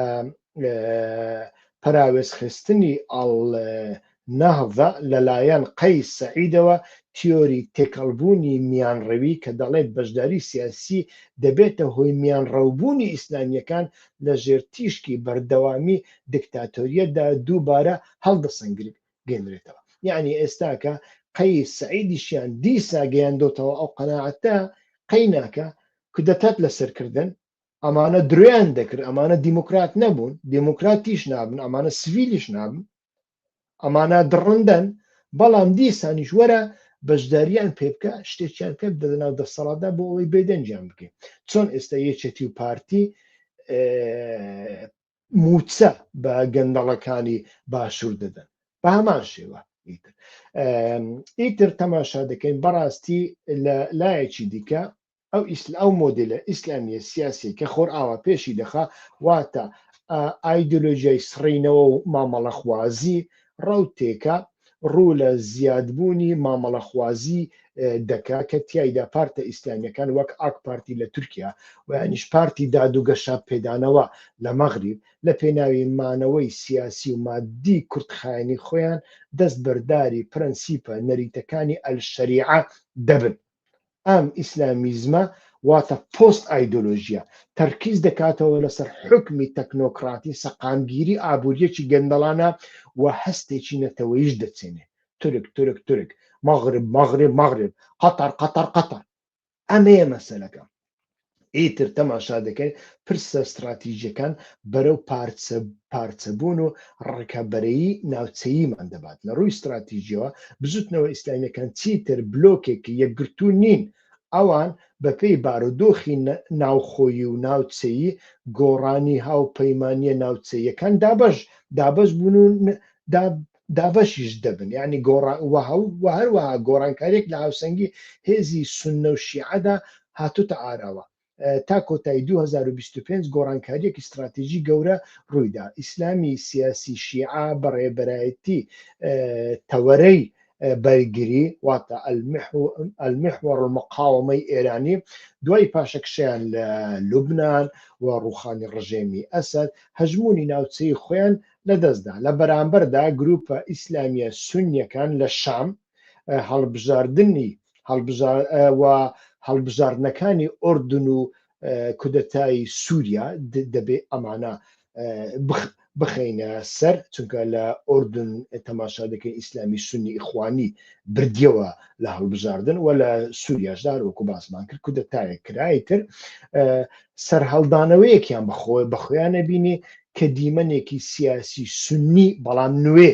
پەراوێزخستنی النهضە لەلایەن قەیس سەعیدەوە تیۆری تێکەڵبوونی میانڕەوی کە دەڵێت بەشداری سیاسی دەبێتە هۆی میانڕەوبوونی ئیسلامییەکان لە ژێر تیشکی بەردەوامی دکتاتۆریەتدا دووبارە هەڵدەسەنگێنرێتەوە. یەعنی ئێستاکە قەیس سەعیدیشیان دیسا گەیاندۆتەوە ئەو قەناعەتە قەیناکە کودەتات لەسەر کردن ئەمانە درۆیان دەکرد ئەمانە دیموکرات نەبوون دیموکراتیش نابن ئەمانە سڤیلیش نابن ئەمانە دڕندەن بەڵام دیسانیش وەرە بەشداریان پێ بکە شتێکیان پێ بدە ناو دەسەڵاتدا بۆ ئەوەی بێدەنگیان بکەین چۆن ئێستا یەکێتی و پارتی موچە بە گەندەڵەکانی باشوور دەدەن بە هەمان شێوە ئیتر ئیتر تەماشا دەکەین بەڕاستی لە لایەکی دیکە ئەو ئیسل ئەو مۆدلە ئیسلامیە سیاسی کە خۆرئاوا پێشی دەخا واتە ئایدۆلۆژیای سڕینەوە و مامەڵەخوازی ڕەوتێکە ڕوو لە زیادبوونی مامەڵەخوازی دەکا کە تیایدا پارتە ئیسلامیەکان وەک ئاک پارتی لە تورکیا و یانیش پارتی داد و گەشەپێدانەوە لە مەغریب لە پێناوی مانەوەی سیاسی و ماددی کورتخایەنی خۆیان دەستبەرداری پرەنسیپە نەریتەکانی ئەلشەریعە دەبن. ئەم ئیسلامیزمە واتە پۆست ئایدۆلۆژیە تەرکیز دەکاتەوە لەسەر حوکمی تەکنۆکراتی، سەقامگیری ئابووریەکی گەندەڵانە و هەستێکی نەتەوەیش دەچێنێ، تورک تورک تورک، مەغرب مەغرب مەغرب، قەتەر قەتەر قەتەر. ئەمەیە مەسەلەکە. ئیتر تەماشا دەکەین پرسە ستراتیژیەکان بەرەو پارچە پارچەبوون و ڕکەبەرەیی ناوچەییمان دەبات. لە ڕووی ستراتیژیەوە بزوتنەوە ئیسلامیەکان چیتر بلۆکێکی یەکگرتوو نین، ئەوان بەپێی بارودۆخی ناوخۆیی و ناوچەیی گۆڕانی هاوپەیمانیە ناوچەییەکان دابەش دابەش بوون و دابەشیش دەبن یانی گۆڕان و هەروەها گۆڕانکاریەک لە هاوسەنگی هێزی سوننە و شیعەدا هاتۆتە ئاراوە. تا کۆتایی 2025 گۆڕانکاریەکی ستراتیژی گەورە ڕوویدا. ئیسلامی سیاسی شیعە بە ڕێبەرایەتی تەوەرەی بەرگری واتە المحور المقاومەی ئێرانی دوای پاشەکشەیان لە لوبنان و ڕووخانی ڕژێمی ئەسەد هەژموونی ناوچەیی خۆیان لەدەستدا، لە بەرامبەردا گروپە ئیسلامییە سوننیەکان لە شام هەڵبژاردنی و هەڵبژاردنەکانی ئوردن و کودەتای سووریا دەبێ ئەمانە بخەینە سەر چونکە لە ئوردن تەماشا دەکەین ئیسلامی سونی ئیخوانی بردیەوە لە هەڵبژاردن و لە سووریاشدا وەکو باسمان کرد کودەتایەک کرای تر سەرهەڵدانەوەیەکیان بەخۆی بەخۆیانە بینی کە دیمەنێکی سیاسی سونی بەڵام نوێ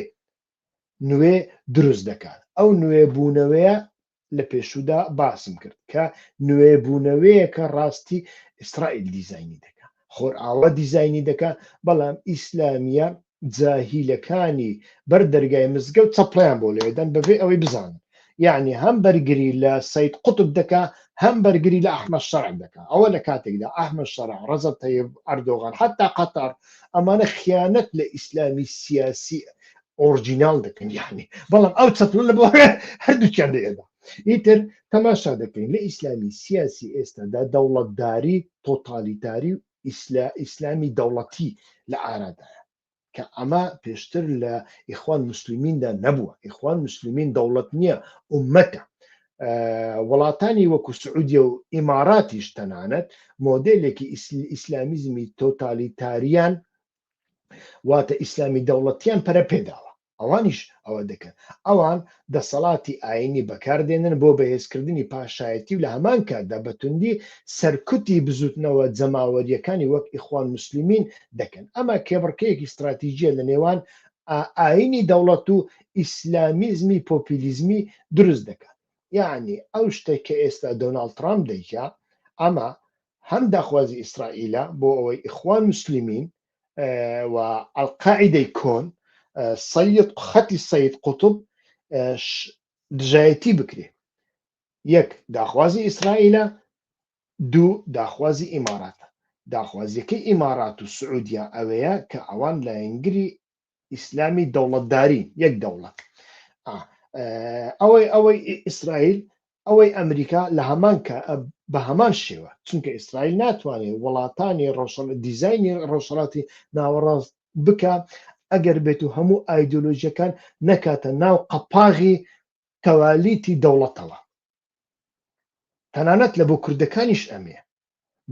نوێ دروست دەکات ئەو نوێبوونەوەیە لە پێشوودا باسم کرد کە نوێبوونەوەیەکە ڕاستی ئیسرائیل دیزاینی دەکا خۆرئاوا دیزاینی دەکا بەڵام ئیسلامیە جاهیلەکانی بەر دەرگای مزگەوت چەپڵەیان بۆ لێدەن بەبێ ئەوەی بزانن یعنی هەم بەرگری لە سید قوتب دەکا هەم بەرگری لە ئەحمەد شەرع دەکا ئەوە لە کاتێکدا ئەحمەد شەرع ڕەجەب تەیب ئەردۆغان حتا قەتەر ئەمانە خیانەت لە ئیسلامی سیاسی ئۆرجیناڵ دەکەن یعنی بەڵام ئەو چەپڵە لە بۆ هەردووکیان لێدا ئیتر تەماشا دەکەین لە ئیسلامی سیاسی ئێستادا دەوڵەتداری تۆتالیتاری و ئیسلامی دەوڵەتی لە ئارادایە کە ئەمە پێشتر لە ئیخوان موسلیمیندا نەبووە. ئیخوان موسلیمین دەوڵەت نییە، ئوممەتە. وڵاتانی وەکو سعودیە و ئیماراتیش تەنانەت مۆدێلێکی ئیسلامیزمی تۆتالیتاریان واتە ئیسلامی دەوڵەتیان پەرە پێداوە. ئەوانیش ئەوە دەکەن. ئەوان دەسەڵاتی ئایینی بەکاردێنن بۆ بەهێزکردنی پاشایەتی و لە هەمان کاتدا بە توندی سەرکوتی بزووتنەوە جەماوەرییەکانی وەک ئیخوان موسلیمین دەکەن. ئەمە کێبڕکێیەکی ستراتیجییە لە نێوان ئایینی دەوڵەت و ئیسلامیزمی پۆپیلیزمی دروست دەکات. یەعنی ئەو شتەی کە ئێستا دۆناڵد ترامپ دەیکا ئەمە هەم داخوازی ئیسرائیلە بۆ ئەوەی ئیخوان موسلیمین و ئەلقاعیدەی کۆن سید خەتی سید قوتب دژایەتی بکرێ یەک داخوازی ئیسرائیلە دوو داخوازی ئیماراتە داخوازیەکەی ئیمارات و سعودیا ئەوەیە کە ئەوان لایەنگری ئیسلامی دەوڵەتداری یەک دەوڵەت ئەوەی ئەوەی ئیسرائیل ئەوەی ئەمریکا لە هەمان کە بە هەمان شێوە چونکە ئیسرائیل ناتوانێت وڵاتانی ڕۆژهەڵ دیزاینی ڕۆژهەڵاتی ناوەڕاست بکە ئەگەر بێت و هەموو ئایدۆلۆژیەکان نەکاتە ناو قەپاغی تەوالیتی دەوڵەتەوە تەنانەت لە بۆ کوردەکانیش ئەمەیە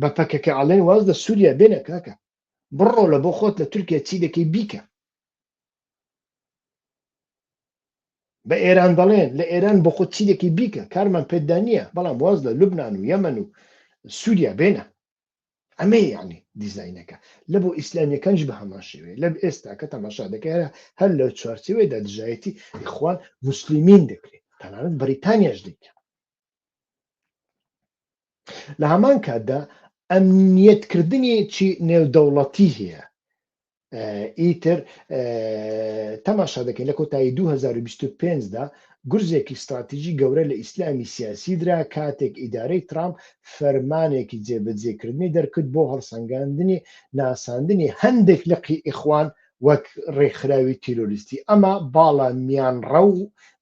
بە پەکەکە ئەڵێن واز لە سووریا بێنە کاکە بڕۆ لە بۆ خۆت لە تورکیا چی دەکەی بیکە بە ئێران دەڵێن لە ئێران بۆ خۆت چی دەکەی بیکە کارمان پێتدا نییە بەڵام واز لە لوبناان و یەمەن و سووریا بێنە ئەمە یعنی دیزینەکە لە بۆ ئیسلامیەکانش بە هەمان شێوەیە لە ئێستا کە تەماشا دەکەی هەر لە چوارچێوەیەدا دژایەتی ئیخوان موسلیمین دەکرێت تەنانەت بەریتانیاش دەکات لە هەمان کاتدا ئەمنیەتکردنی چی نێودەوڵەتی هەیە ئیتر تەماشا دەکەین لە کۆتایی 2025 دا گورزێکی ستراتیژی گەورە لە ئیسلامی سیاسی درا کاتێک ئیدارەی ترامپ فەرمانێکی جێبەجێکردنی دەرکرد بۆ هەڵسەنگاندنی ناساندنی هەندێک لقی ئیخوان وەک ڕێکخراوی تیرۆریستی ئەمە باڵە میانڕەو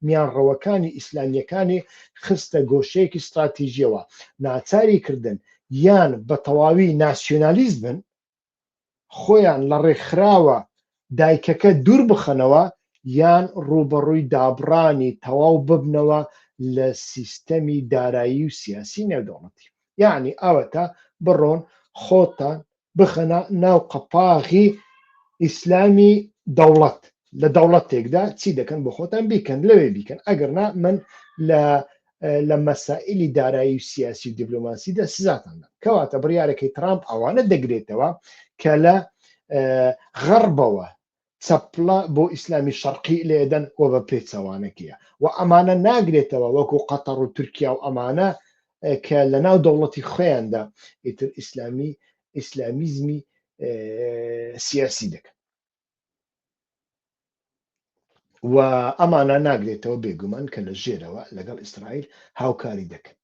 میانڕەوەکانی ئیسلامییەکانی خستە گۆشەیەکی ستراتیژیەوە ناچاری کردن یان بە تەواوی ناسیۆنالیست بن خۆیان لە ڕێکخراوە دایکەکە دوور بخەنەوە یان ڕووبەڕووی دابڕانی تەواو ببنەوە لە سیستەمی دارایی و سیاسی نێودەوڵەتی. یەعنی ئەوەتا بڕۆن خۆتان بخەنە ناو قەپاغی ئیسلامی دەوڵەت لە دەوڵەتێکدا چی دەکەن بۆ خۆتان بیکەن لەوێ بیکەن ئەگەر نا من لە لە مەسائلی دارایی و سیاسی و دیبلۆماسیدا سزاتان دەم کەواتە بڕیارەکەی ترامپ ئەوانە دەگرێتەوە کە لە غەڕبەوە چەپڵە بۆ ئیسلامی شەرقی لێدەن و بە پێچەوانەکەیە و ئەمانە ناگرێتەوە وەکو قەتەڕ و تورکیا و ئەمانە کە لە ناو دەوڵەتی خۆیاندا ئیتر ئیسلامی ئیسلامیزمی سیاسی دەکەن و ئەمانە ناگرێتەوە بێگومان کە لە ژێرەوە لەگەڵ ئیسرائیل هاوکاری دەکەن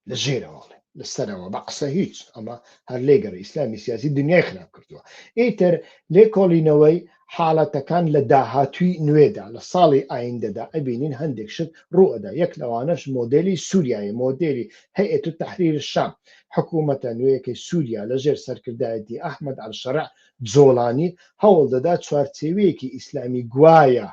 لە ژێرەوە ئەڵێ لە سەرەوە بە قسە هیچ ئەمە هەر لێگەڕ ئیسلامی سیاسی دنیای خراپ کردووە ئیتر لێکۆڵینەوەی حاڵەتەکان لە داهاتوی نوێدا لە ساڵی ئایندەدا ئەبینین هەندێک شت ڕوئەدا یەک لەوانەش مۆدێلی سووریایە مۆدێلی هەیئەت تەحریر شام حکوومەتە نوێیەکەی سووریا لەژێر سەرکردایەتی ئەحمەد ئەلشەرع جۆڵانی هەوڵ دەدا چوارچێوەیەکی ئیسلامی گوایە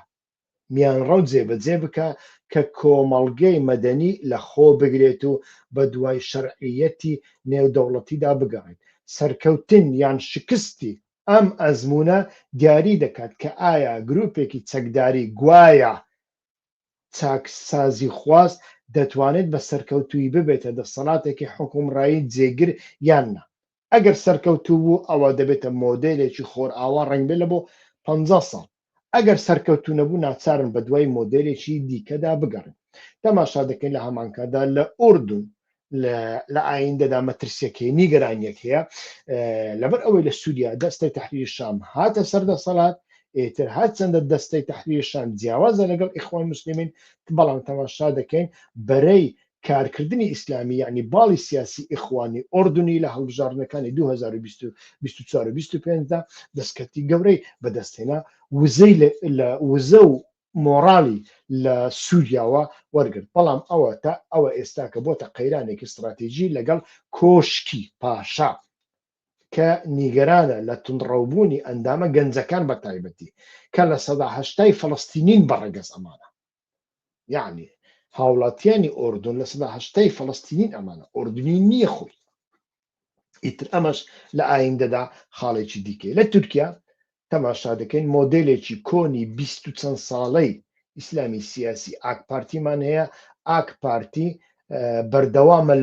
میانڕەو جێبەجێ بکا کە کۆمەڵگەی مەدەنی لە خۆ بگرێت و بەدوای شەرعییەتی نێودەوڵەتیدا بگەڕێت. سەرکەوتن یان شکستی ئەم ئەزموونە دیاری دەکات کە ئایا گروپێکی چەکداری گوایە چاکسازیخواز دەتوانێت بە سەرکەوتوویی ببێتە دەسەڵاتێکی حوکمڕایی جێگر یان نا. ئەگەر سەرکەوتوو بوو ئەوە دەبێتە مۆدێلێکی خۆرئاوا ڕەنگبێ لە بۆ 50 ساڵ. ئەگەر سەرکەوتوو نەبوو ناچارن بەدوای مۆدێلێکی دیکەدا بگەڕێن. تەماشا دەکەین لە هەمانکاتدا لە ئوردون لە ئایندەدا مەترسیەک هەیە نیگەرانیەک هەیە لەبەر ئەوەی لە سووریا دەستەی تەحریر شام هاتە سەر دەسەڵات ئیتر هەرچەندە دەستەی تەحریر شام جیاوازە لەگەڵ ئیخوان مسلمین بەڵام تەماشا دەکەین بەرەی کارکردنی ئیسلامی یعنی باڵی سیاسی ئیخوانی ئۆردونی لە هەڵبژاردنەکانی 2024 و 25 دا دەستکەتی گەورەی بەدەستهێنا وزەی لە وزە و مۆڕاڵی لە سوریاوە وەرگرت، بەڵام ئەوە تا ئەوە ئێستا کە بۆتە قەیرانێکی ستڕاتیجی لەگەڵ کۆشکی پاشا. کە نیگەرانە لە توندڕەوبوونی ئەندامە گەنجەکان بە تایبەتی کە 80% فەڵەستینین بە ڕەگەز ئەمانە یعنی هاوڵاتیانی ئۆردون 80% فەڵەستینین ئەمانە ئۆردنی نییە خۆی ئیتر ئەمەش لە ئایندەدا خاڵێکی دیکەی لە تورکیا تەماشا دەکەین مۆدێلێکی کۆنی بیست و چەند ساڵەی ئیسلامی سیاسی ئاک پارتیمان هەیە، ئاک پارتی بەردەوامە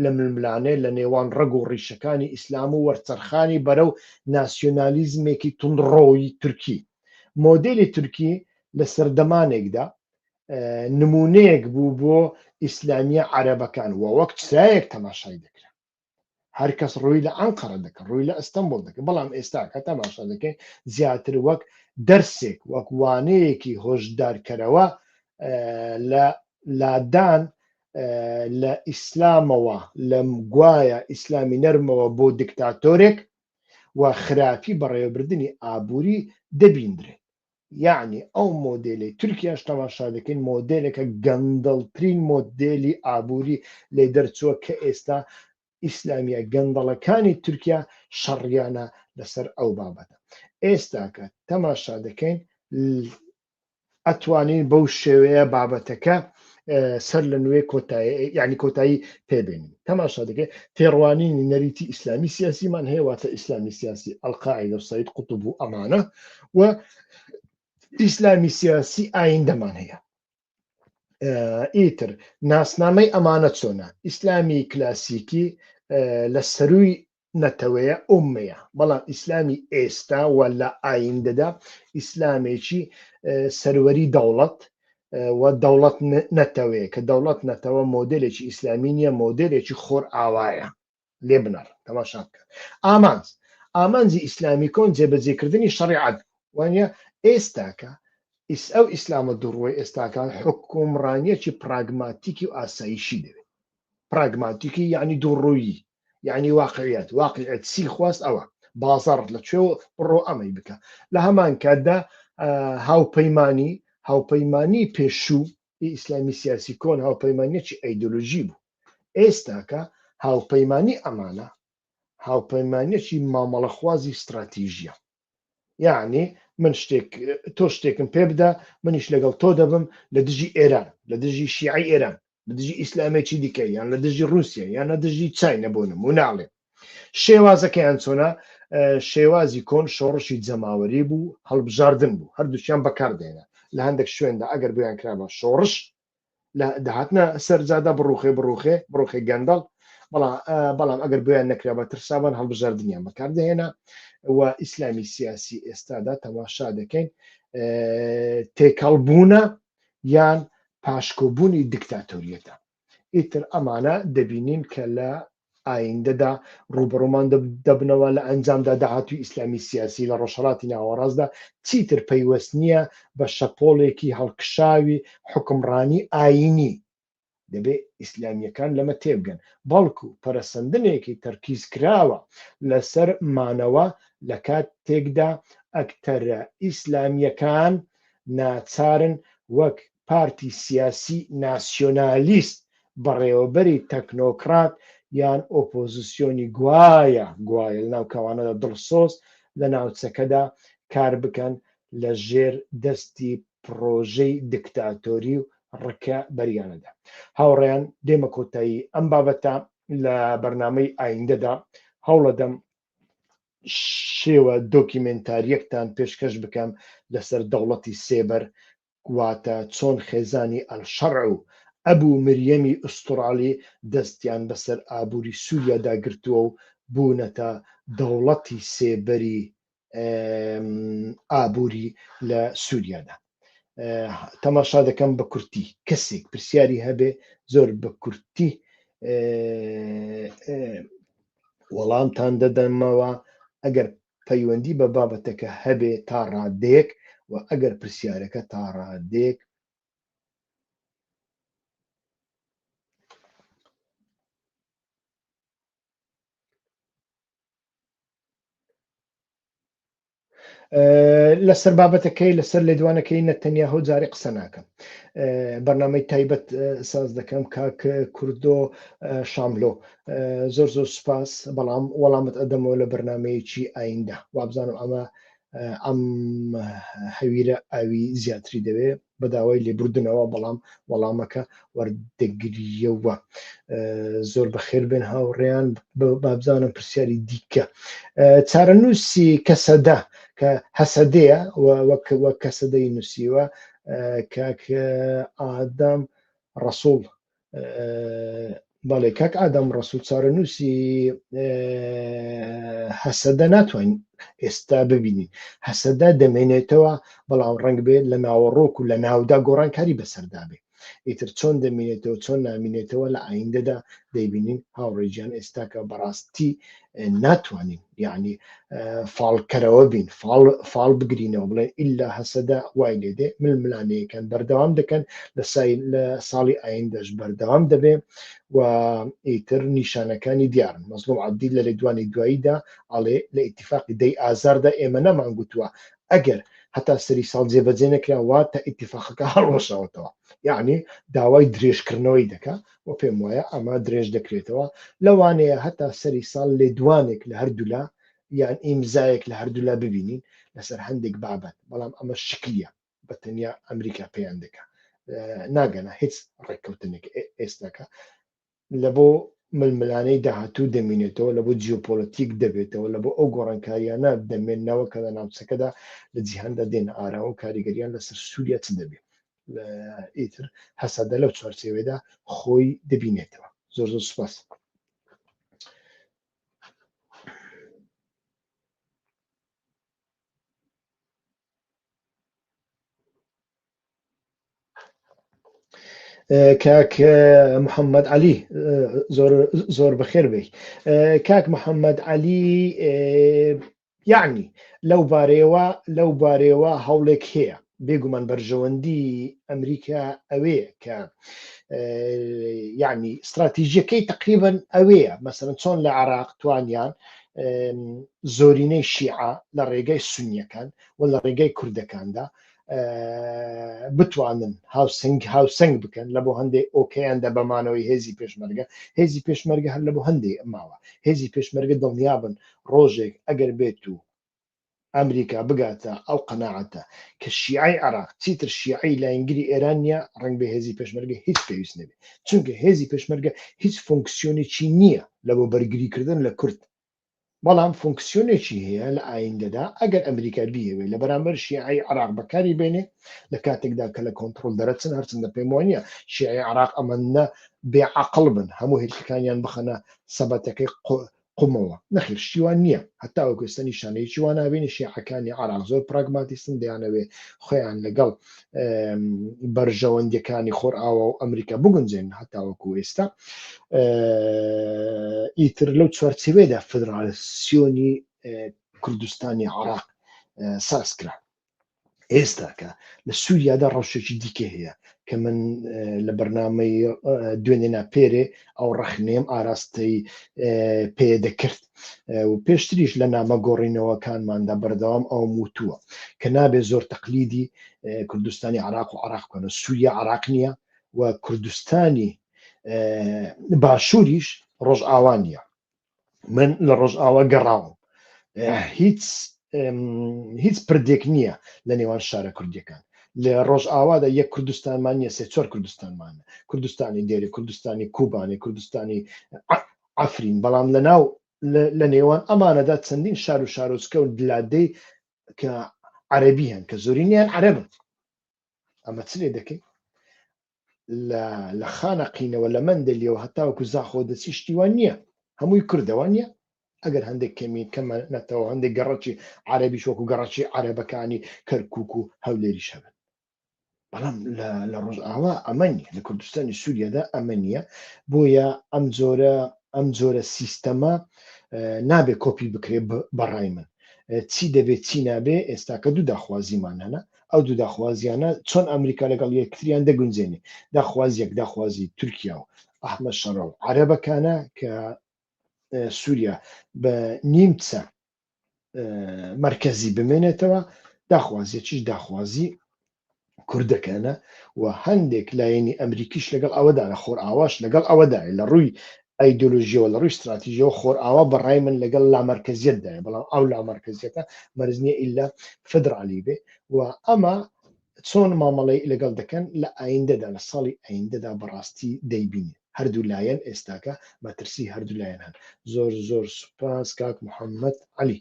لە ململانێ لە نێوان ڕەگ و ڕیشەکانی ئیسلام و وەرچەرخانی بەرەو ناسیۆنالیزمێکی توندڕۆی تورکی. مۆدێلی تورکی لە سەردەمانێکدا نمونەیەک بوو بۆ ئیسلامیە عەرەبەکان و وەک چرایەک تەماشای دەکرا. هەر کەس ڕووی لە ئەنقەرە دەکرد ڕووی لە ئەستەمبول دەکرد بەڵام ئێستا کە تەماشا دەکەین زیاتر وەک دەرسێک وەک وانەیەکی هۆشدارکەرەوە لە لادان لە ئیسلامەوە لە گوایە ئیسلامی نەرمەوە بۆ دیکتاتۆرێک و خراپی بەڕێوەبردنی ئابووری دەبیندرێت یەعنی ئەو مۆدێلەی تورکیاش تەماشا دەکەین مۆدێلێکە گەندەڵترین مۆدێلی ئابووری لێ دەرچووە کە ئێستا ئیسلامیە گەندەڵەکانی تورکیا شەڕیانە لەسەر ئەو بابەتە ئێستاکە تەماشا دەکەین ئەتوانین بەو شێوەیە بابەتەکە سەر لە نوێ کۆتایی یعنی کۆتایی پێبێنین تەماشا دەکەین تێڕوانینی نەریتی ئیسلامی سیاسیمان هەیە واتە ئیسلامی سیاسی ئەلقاعیدە و سەید قوتب و ئەمانە و ئیسلامی سیاسی ئایندەمان هەیە ئیتر ناسنامەی ئەمانە چۆنە ئیسلامی کلاسیکی لە سەروی نەتەوەیە ئوممەیە، بەڵام ئیسلامی ئێستا و لە ئایندەدا ئیسلامێکی سەروەری دەوڵەت و دەوڵەت نەتەوەیە کە دەوڵەت نەتەوە مۆدێلێکی ئیسلامی نییە مۆدێلێکی خۆر ئاوایە لێ بنەڕ تەماشا بکە ئامانج ئامانجی ئیسلامی کۆن جێبەجێکردنی شەڕیعەت وانە ئێستاکە ئەو ئیسلامە دوڕوەی ئێستاکان حکومڕانیەکی پراگماتیکی و ئاسایشی دەوێت پراگماتیکی یعنی دووڕوویی یعنی واقعیت واقعیت چی خواست ئەوە بازاڕ لە کوێ بڕۆ ئەمەی بکە لە هەمان کاتدا هاوپەیمانی هاوپەیمانی پێشوو ئیسلامی سیاسی کۆن هاوپەیمانیەکی ئەیدۆلۆژی بوو ئێستاکە هاوپەیمانی ئەمانە هاوپەیمانیەکی مامەڵەخوازی ستراتیژیە یعنی من شتێک تۆ شتێکم پێ بدە منیش لەگەڵ تۆ دەبم لە دژی ئێران لە دژی شیعی ئێران لە دژی ئیسلامێکی دیکە یان لە دژی رووسیا یان لە دژی چای نەبوون نموناڵێ شێوازەکەیان چۆنە شێوازی کۆن شۆڕشی جەماوەری بوو هەڵبژاردن بوو هەردووچیان بەکاردێنە لە هەندێک شوێندا ئەگەر بۆیان کرابە شۆڕش لە دەهاتنە سەر جادە بڕوخێ بڕوخێ بڕوخێ گەندەڵ بەڵام بەڵام ئەگەر بۆیان نەکرا بە ترسابان هەڵبژاردنیان بەکاردەهێنا و ئیسلامی سیاسی ئێستادا تەماشا دەکەین تێکەڵ بوونە یان پاشکۆبوونی دیکتاتۆریەتە ئیتر ئەمانە دەبینین کە لە ئایندەدا ڕووبەڕوومان دەبنەوە، لە ئەنجامدا داهاتووی ئیسلامی سیاسی لە ڕۆژهەڵاتی ناوەڕاستدا چیتر پەیوەست نییە بە شەپۆڵێکی هەڵکشاوی حوکمڕانی ئایینی، دەبێ ئیسلامییەکان لەمە تێبگەن، بەڵکو پەرەسەندنێکی تەرکیزکراوە لەسەر مانەوە لە کاتێکدا ئەکتەرە ئیسلامییەکان ناچارن وەک پارتی سیاسی ناسیۆنالیست، بەڕێوەبەری تەکنۆکرات یان ئۆپۆزسیۆنی گوایە گوایە لەناو کەوانەدا دڵسۆز لە ناوچەکەدا کار بکەن لە ژێر دەستی پڕۆژەی دکتاتۆری و ڕکە بەریانەدا. هاوڕێیان دێمە کۆتایی ئەم بابەتە لە بەرنامەی ئایندەدا هەوڵەدەم شێوە دۆکیمێنتاریەکتان پێشکەش بکەم لەسەر دەوڵەتی سێبەر واتە چۆن خێزانی ئەلشەرع و ئەبو مریەمی ئوستورالی دەستیان بەسەر ئابوری سوریادا گرتووە و بوونەتە دەوڵەتی سێبەری ئابوری لە سوریادا. تەماشا دەکەم بە کورتی کەسێک پرسیاری هەبێ زۆر بە کورتی وەڵامتان دەدەمەوە ئەگەر پەیوەندی بە بابەتەکە هەبێ تا ڕادەیەک و ئەگەر پرسیارەکە تا ڕادەیەک لەسەر بابەتەکەی لەسەر لێدوانەکەی نەتەنیاهۆ جارێ قسە ناکەم بەرنامەی تایبەت ساز دەکەم کاک کوردۆ شاملۆ زۆر زۆر سوپاس بەڵام وەڵامت ئەدەمەوە لە بەرنمەیەکی ئایندە وابزانم ئەمە ئەم هەویرە ئاوی زیاتری دەوێ بە داوای لێبوردنەوە بەڵام وەڵامەکە وەردەگریەوە زۆر بەخێر بێن هاوڕێیان بابزانم پرسیاری دیکە چارەنووسی کەسەدە کە هەسەدەیە وەک وەک کەسەدەی نووسیوە کاک ئادەم ڕەسوڵ بەڵێ کاک ئادەم ڕەسوڵ چارەنووسی هەسەدە ناتوانین ئێستا ببینین هەسەدە دەمێنێتەوە بەڵام ڕەنگ بێت لە ناوەڕۆک و لە ناودا گۆڕانکاری بەسەردا بێ ئیتر چۆن دەمینێتەوە چۆن نامینێتەوە لە ئایندەدا دەیبینین هاوڕێجیان ئێستاکە بەڕاستی ناتوانین یعنی فاڵکەرەوە بین فاڵ بگرینەوە بڵێن ئللا هەسەدە وای لێ دێ ململانێیەکان بەردەوام دەکەن لە سای لە ساڵی ئایندەش بەردەوام دەبێ و ئیتر نیشانەکانی دیارن مەزڵوم عەبدی لە لێدوانی دواییدا ئەڵێ لە ئیتیفاقی دەی ئازاردا ئێمە نەمان گوتووە ئەگەر هەتا سەری ساڵ جێبەجێ نەکرا واتە ئیتیفاقەکە هەڵوەشاوەتەوە یعنی داوای درێژکردنەوەی دەکا و پێم وایە ئەمە درێژ دەکرێتەوە لەوانەیە هەتا سەری ساڵ لێدوانێک لە هەردوولا یان ئیمزایەک لە هەردوولا ببینین لەسەر هەندێک بابەت بەڵام ئەمە شکلیە بە تەنیا ئەمریکا پێیان دەکا ناگەنە هیچ ڕێککەوتنێک ئێستاکە لە بۆ ململانەی داهاتوو دەمینێتەوە لە بۆ جیۆپۆلەتیک دەبێتەوە لە بۆ ئەو گۆڕانکاریانە دەمێنەوە کە لە ناوچەکەدا لە جیهاندا دێن ئاراوە و کاریگەریان لەسەر سووریا چ دەبێت ئیتر هەسەدە لەو چوارچێوەیەدا خۆی دەبینێتەوە زۆر زۆر سوپاس. کاک محەممەد علی زۆر زۆر بەخێر بێ کاک محەممەد علی یەعنی لەو بارەیەوە لەو بارەیەوە هەوڵێک هەیە بێگومان بەرژەوەندی ئەمریکا ئەوەیە کە یعنی استراتیژیەکەی تقریبا ئەوەیە مەسەرەن چۆن لە عراق توانیان زۆرینەی شیعە لە ڕێگەی سونیەکان و لە ڕێگەی کوردەکاندا بتوانن هاوسەنگ هاوسەنگ بکەن لە بۆ هەندێک ئۆکەیاندا بەمانەوەی هێزی پێشمەرگە هێزی پێشمەرگە هەر لە بۆ هەندێک ماوە هێزی پێشمەرگە دڵنیابن ڕۆژێک ئەگەر بێت و ئەمریکا بگاتە ئەو قەناعەتە کە شیعەی عێراق چیتر شیعەی لاینگری ئێران نییە ڕەنگ بێ هێزی پێشمەرگە هیچ پێویست نەبێ چونکە هێزی پێشمەرگە هیچ فۆنکسیۆنێکی نییە لە بۆ بەرگریکردن لە کورد بەڵام فۆنکسیۆنێکی هەیە لە ئایندەدا ئەگەر ئەمریکا بیەوێ لە بەرامبەر شیعەی عێراق بەکاری بێنێ لە کاتێکدا کە لە کۆنتڕۆڵ دەرەچن هەرچەندە پێم وانە شیعەی عێراق ئەمەندە بێ عەقڵ بن هەموو هێلکەکانیان بخەنە سەبەتەکەی قومەوە نەخیر شتی وا نییە هەتاوەکو ئێستا نیشانەیەکی وا نابینی شیعەکانی عێراق زۆر پراگماتیستن دەیانەوێ خۆیان لەگەڵ بەرژەوەندیەکانی خۆرئاوا و ئەمریکا بگونجێن هەتاوەکو ئێستا ئیتر لەو چوارچێوەیەدا فدرالسیۆنی کوردستانی عراق ساز کرا ئێستاکە لە سووریادا ڕەوشێکی دیکە هەیە کە من لە بەرنامەی دوێنێ ناپێرێ ئەو ڕەخنەیەم ئاراستەی پێ دەکرد و پێشتریش لە نامە گۆڕینەوەکانماندا بەردەوام ئەوم وتووە کە نابێ زۆر تەقلیدی کوردستانی عراق و عراق بکەن سووریا عراق نییە و کوردستانی باشووریش ڕۆژئاوا نییە من لە ڕۆژئاوا گەڕاوم هیچ هیچ پردێک نییە لە نێوان شارە کوردیەکان لە ڕۆژئاوادا یەک کوردستانمان نیە سێ چوار کوردستانمان کوردستانی دێرێ کوردستانی کوبانێ کوردستانی عفرین بەڵام لە ناو لە نێوان ئەمانەدا چەندین شار و شارۆچکە و دلادەی کە عەربی هەن کە زۆرینیان عەرەبن ئەمە چ لێ دەکەی لە خانەقینەوە لە مەندەلیەوە هەتاوەکو زاخۆ دەچی شتی وا نییە هەمووی کوردەوە نییە ئەگەر هەندێک کەمی کەمە نەتەوە هەندێک گەڕەکی عەرەبیش وەکو گەڕەکی عەرەبەکانی کەرکک و هەولێریش هەبن بەڵام لە ڕۆژئاوا ئەمە نییە لە کوردستانی سووریادا ئەمە نییە بۆیە ئەم جۆرە ئەم جۆرە سیستەمە نابێ کۆپی بکرێ بەڕای من چی دەبێت چی نابێ ئێستاکە دوو داخوازیمان هەنە ئەو دوو داخوازیانە چۆن ئەمریکا لەگەڵ یەکتریان دەگونجێنێ داخوازیەک داخوازی تورکیا و ئەحمەد شەڕە و عەرەبەکانە کە سووریا بە نیمچە مەرکەزی بمێنێتەوە، داخوازیەکیش داخوازی کوردەکانە و هەندێک لایەنی ئەمریکیش لەگەڵ ئەوەدانە، خۆرئاواش لەگەڵ ئەوەدایە لە ڕووی ئایدۆلۆژیەوە، لە ڕووی ستراتیژیەوە خۆرئاوا بە ڕای من لەگەڵ لامەرکەزیەتدایە، بەڵام ئەو لامەرکەزیەتە مەرج نییە ئیلا فدرالی بێ و ئەمە چۆن مامەڵەی لەگەڵ دەکەن لە ئایندەدا، لە ساڵی ئایندەدا بەڕاستی دەیبینین. هەردوو لایەن ئێستاکە مەترسی هەردوو لایەن هەن. زۆر زۆر سوپاس کاک محەممەد عەلی.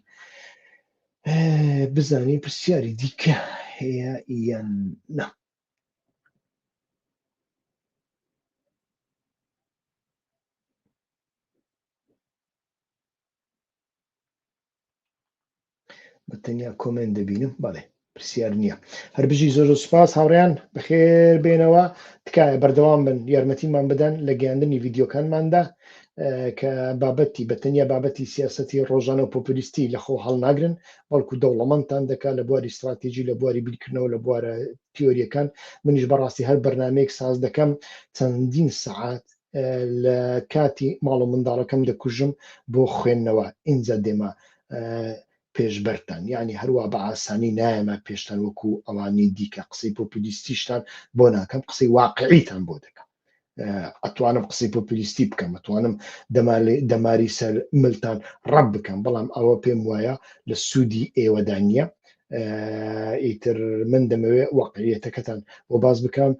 بزانین پرسیاری دیکە هەیە یان نا. بە تەنیا کۆمێنت دەبینم بەڵێ پرسیار نییە هەربژی زۆر زۆر سوپاس هاوڕیان بەخێر بێنەوە تکایە بەردەوام بن یارمەتیمان بدەن لە گەیاندنی ڤیددیوکانماندا کە بابەتی بە تەنیا بابەتی سیاستی ڕۆژانە و پۆپولیستی لە خۆ هەڵناگرن بەڵکو دەوڵەمەندتان دەکات لە بواری استراتیژی لە بواری بیرکردنەوە لە بوارە تیۆریەکان منیش بەڕاستی هەر بەرنمەیەک ساز دەکەم چەندین سەعات لە کاتی ماڵ و منداڵەکەم دەکوژم بۆ خوێندنەوە ئینجا دێمە پێشبەرتان یعنی هەروە بە ئاسانی نایەمە پێشتان وەکو ئەوانی دیکە قسەی پۆپولیستیشتان بۆ ناکەم قسەی واقعیتان بۆ دەکەم ئەتوانم قسەی پۆپولیستی بکەم ئەتوانم دەماری سەر ملتان ڕەب بکەم بەڵام ئەوە پێم وایە لە سوودی ئێوەدا نییە ئیتر من دەمەوێت واقعیەتەکەتان بۆ باز بکەم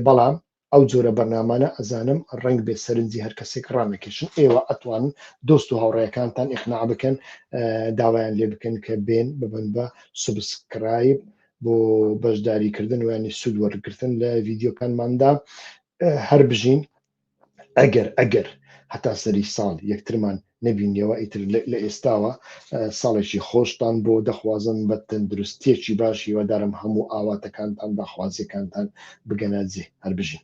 بەڵام ئەو جۆرە بەرنامانە ئەزانم ڕەنگ بێ سەرنجی هەر کەسێک ڕانەکێشن، ئێوە ئەتوانن دۆست و هاوڕێیەکانتان ئیقناع بکەن داوایان لێ بکەن کە بێن ببن بە subscribe بۆ بەشداری کردن و یانی سوود وەرگرتن لە ڤیدیۆکانماندا. هەر بژین. ئەگەر ئەگەر هەتا سەری ساڵ یەکترمان نەبینیەوە ئیتر لە ئێستاوە ساڵێکی خۆشتان بۆ دەخوازم بە تەندروستیەکی باش هیوادارم هەموو ئاواتەکانتان داخوازیەکانتان بگەنە جێ هەر بژین.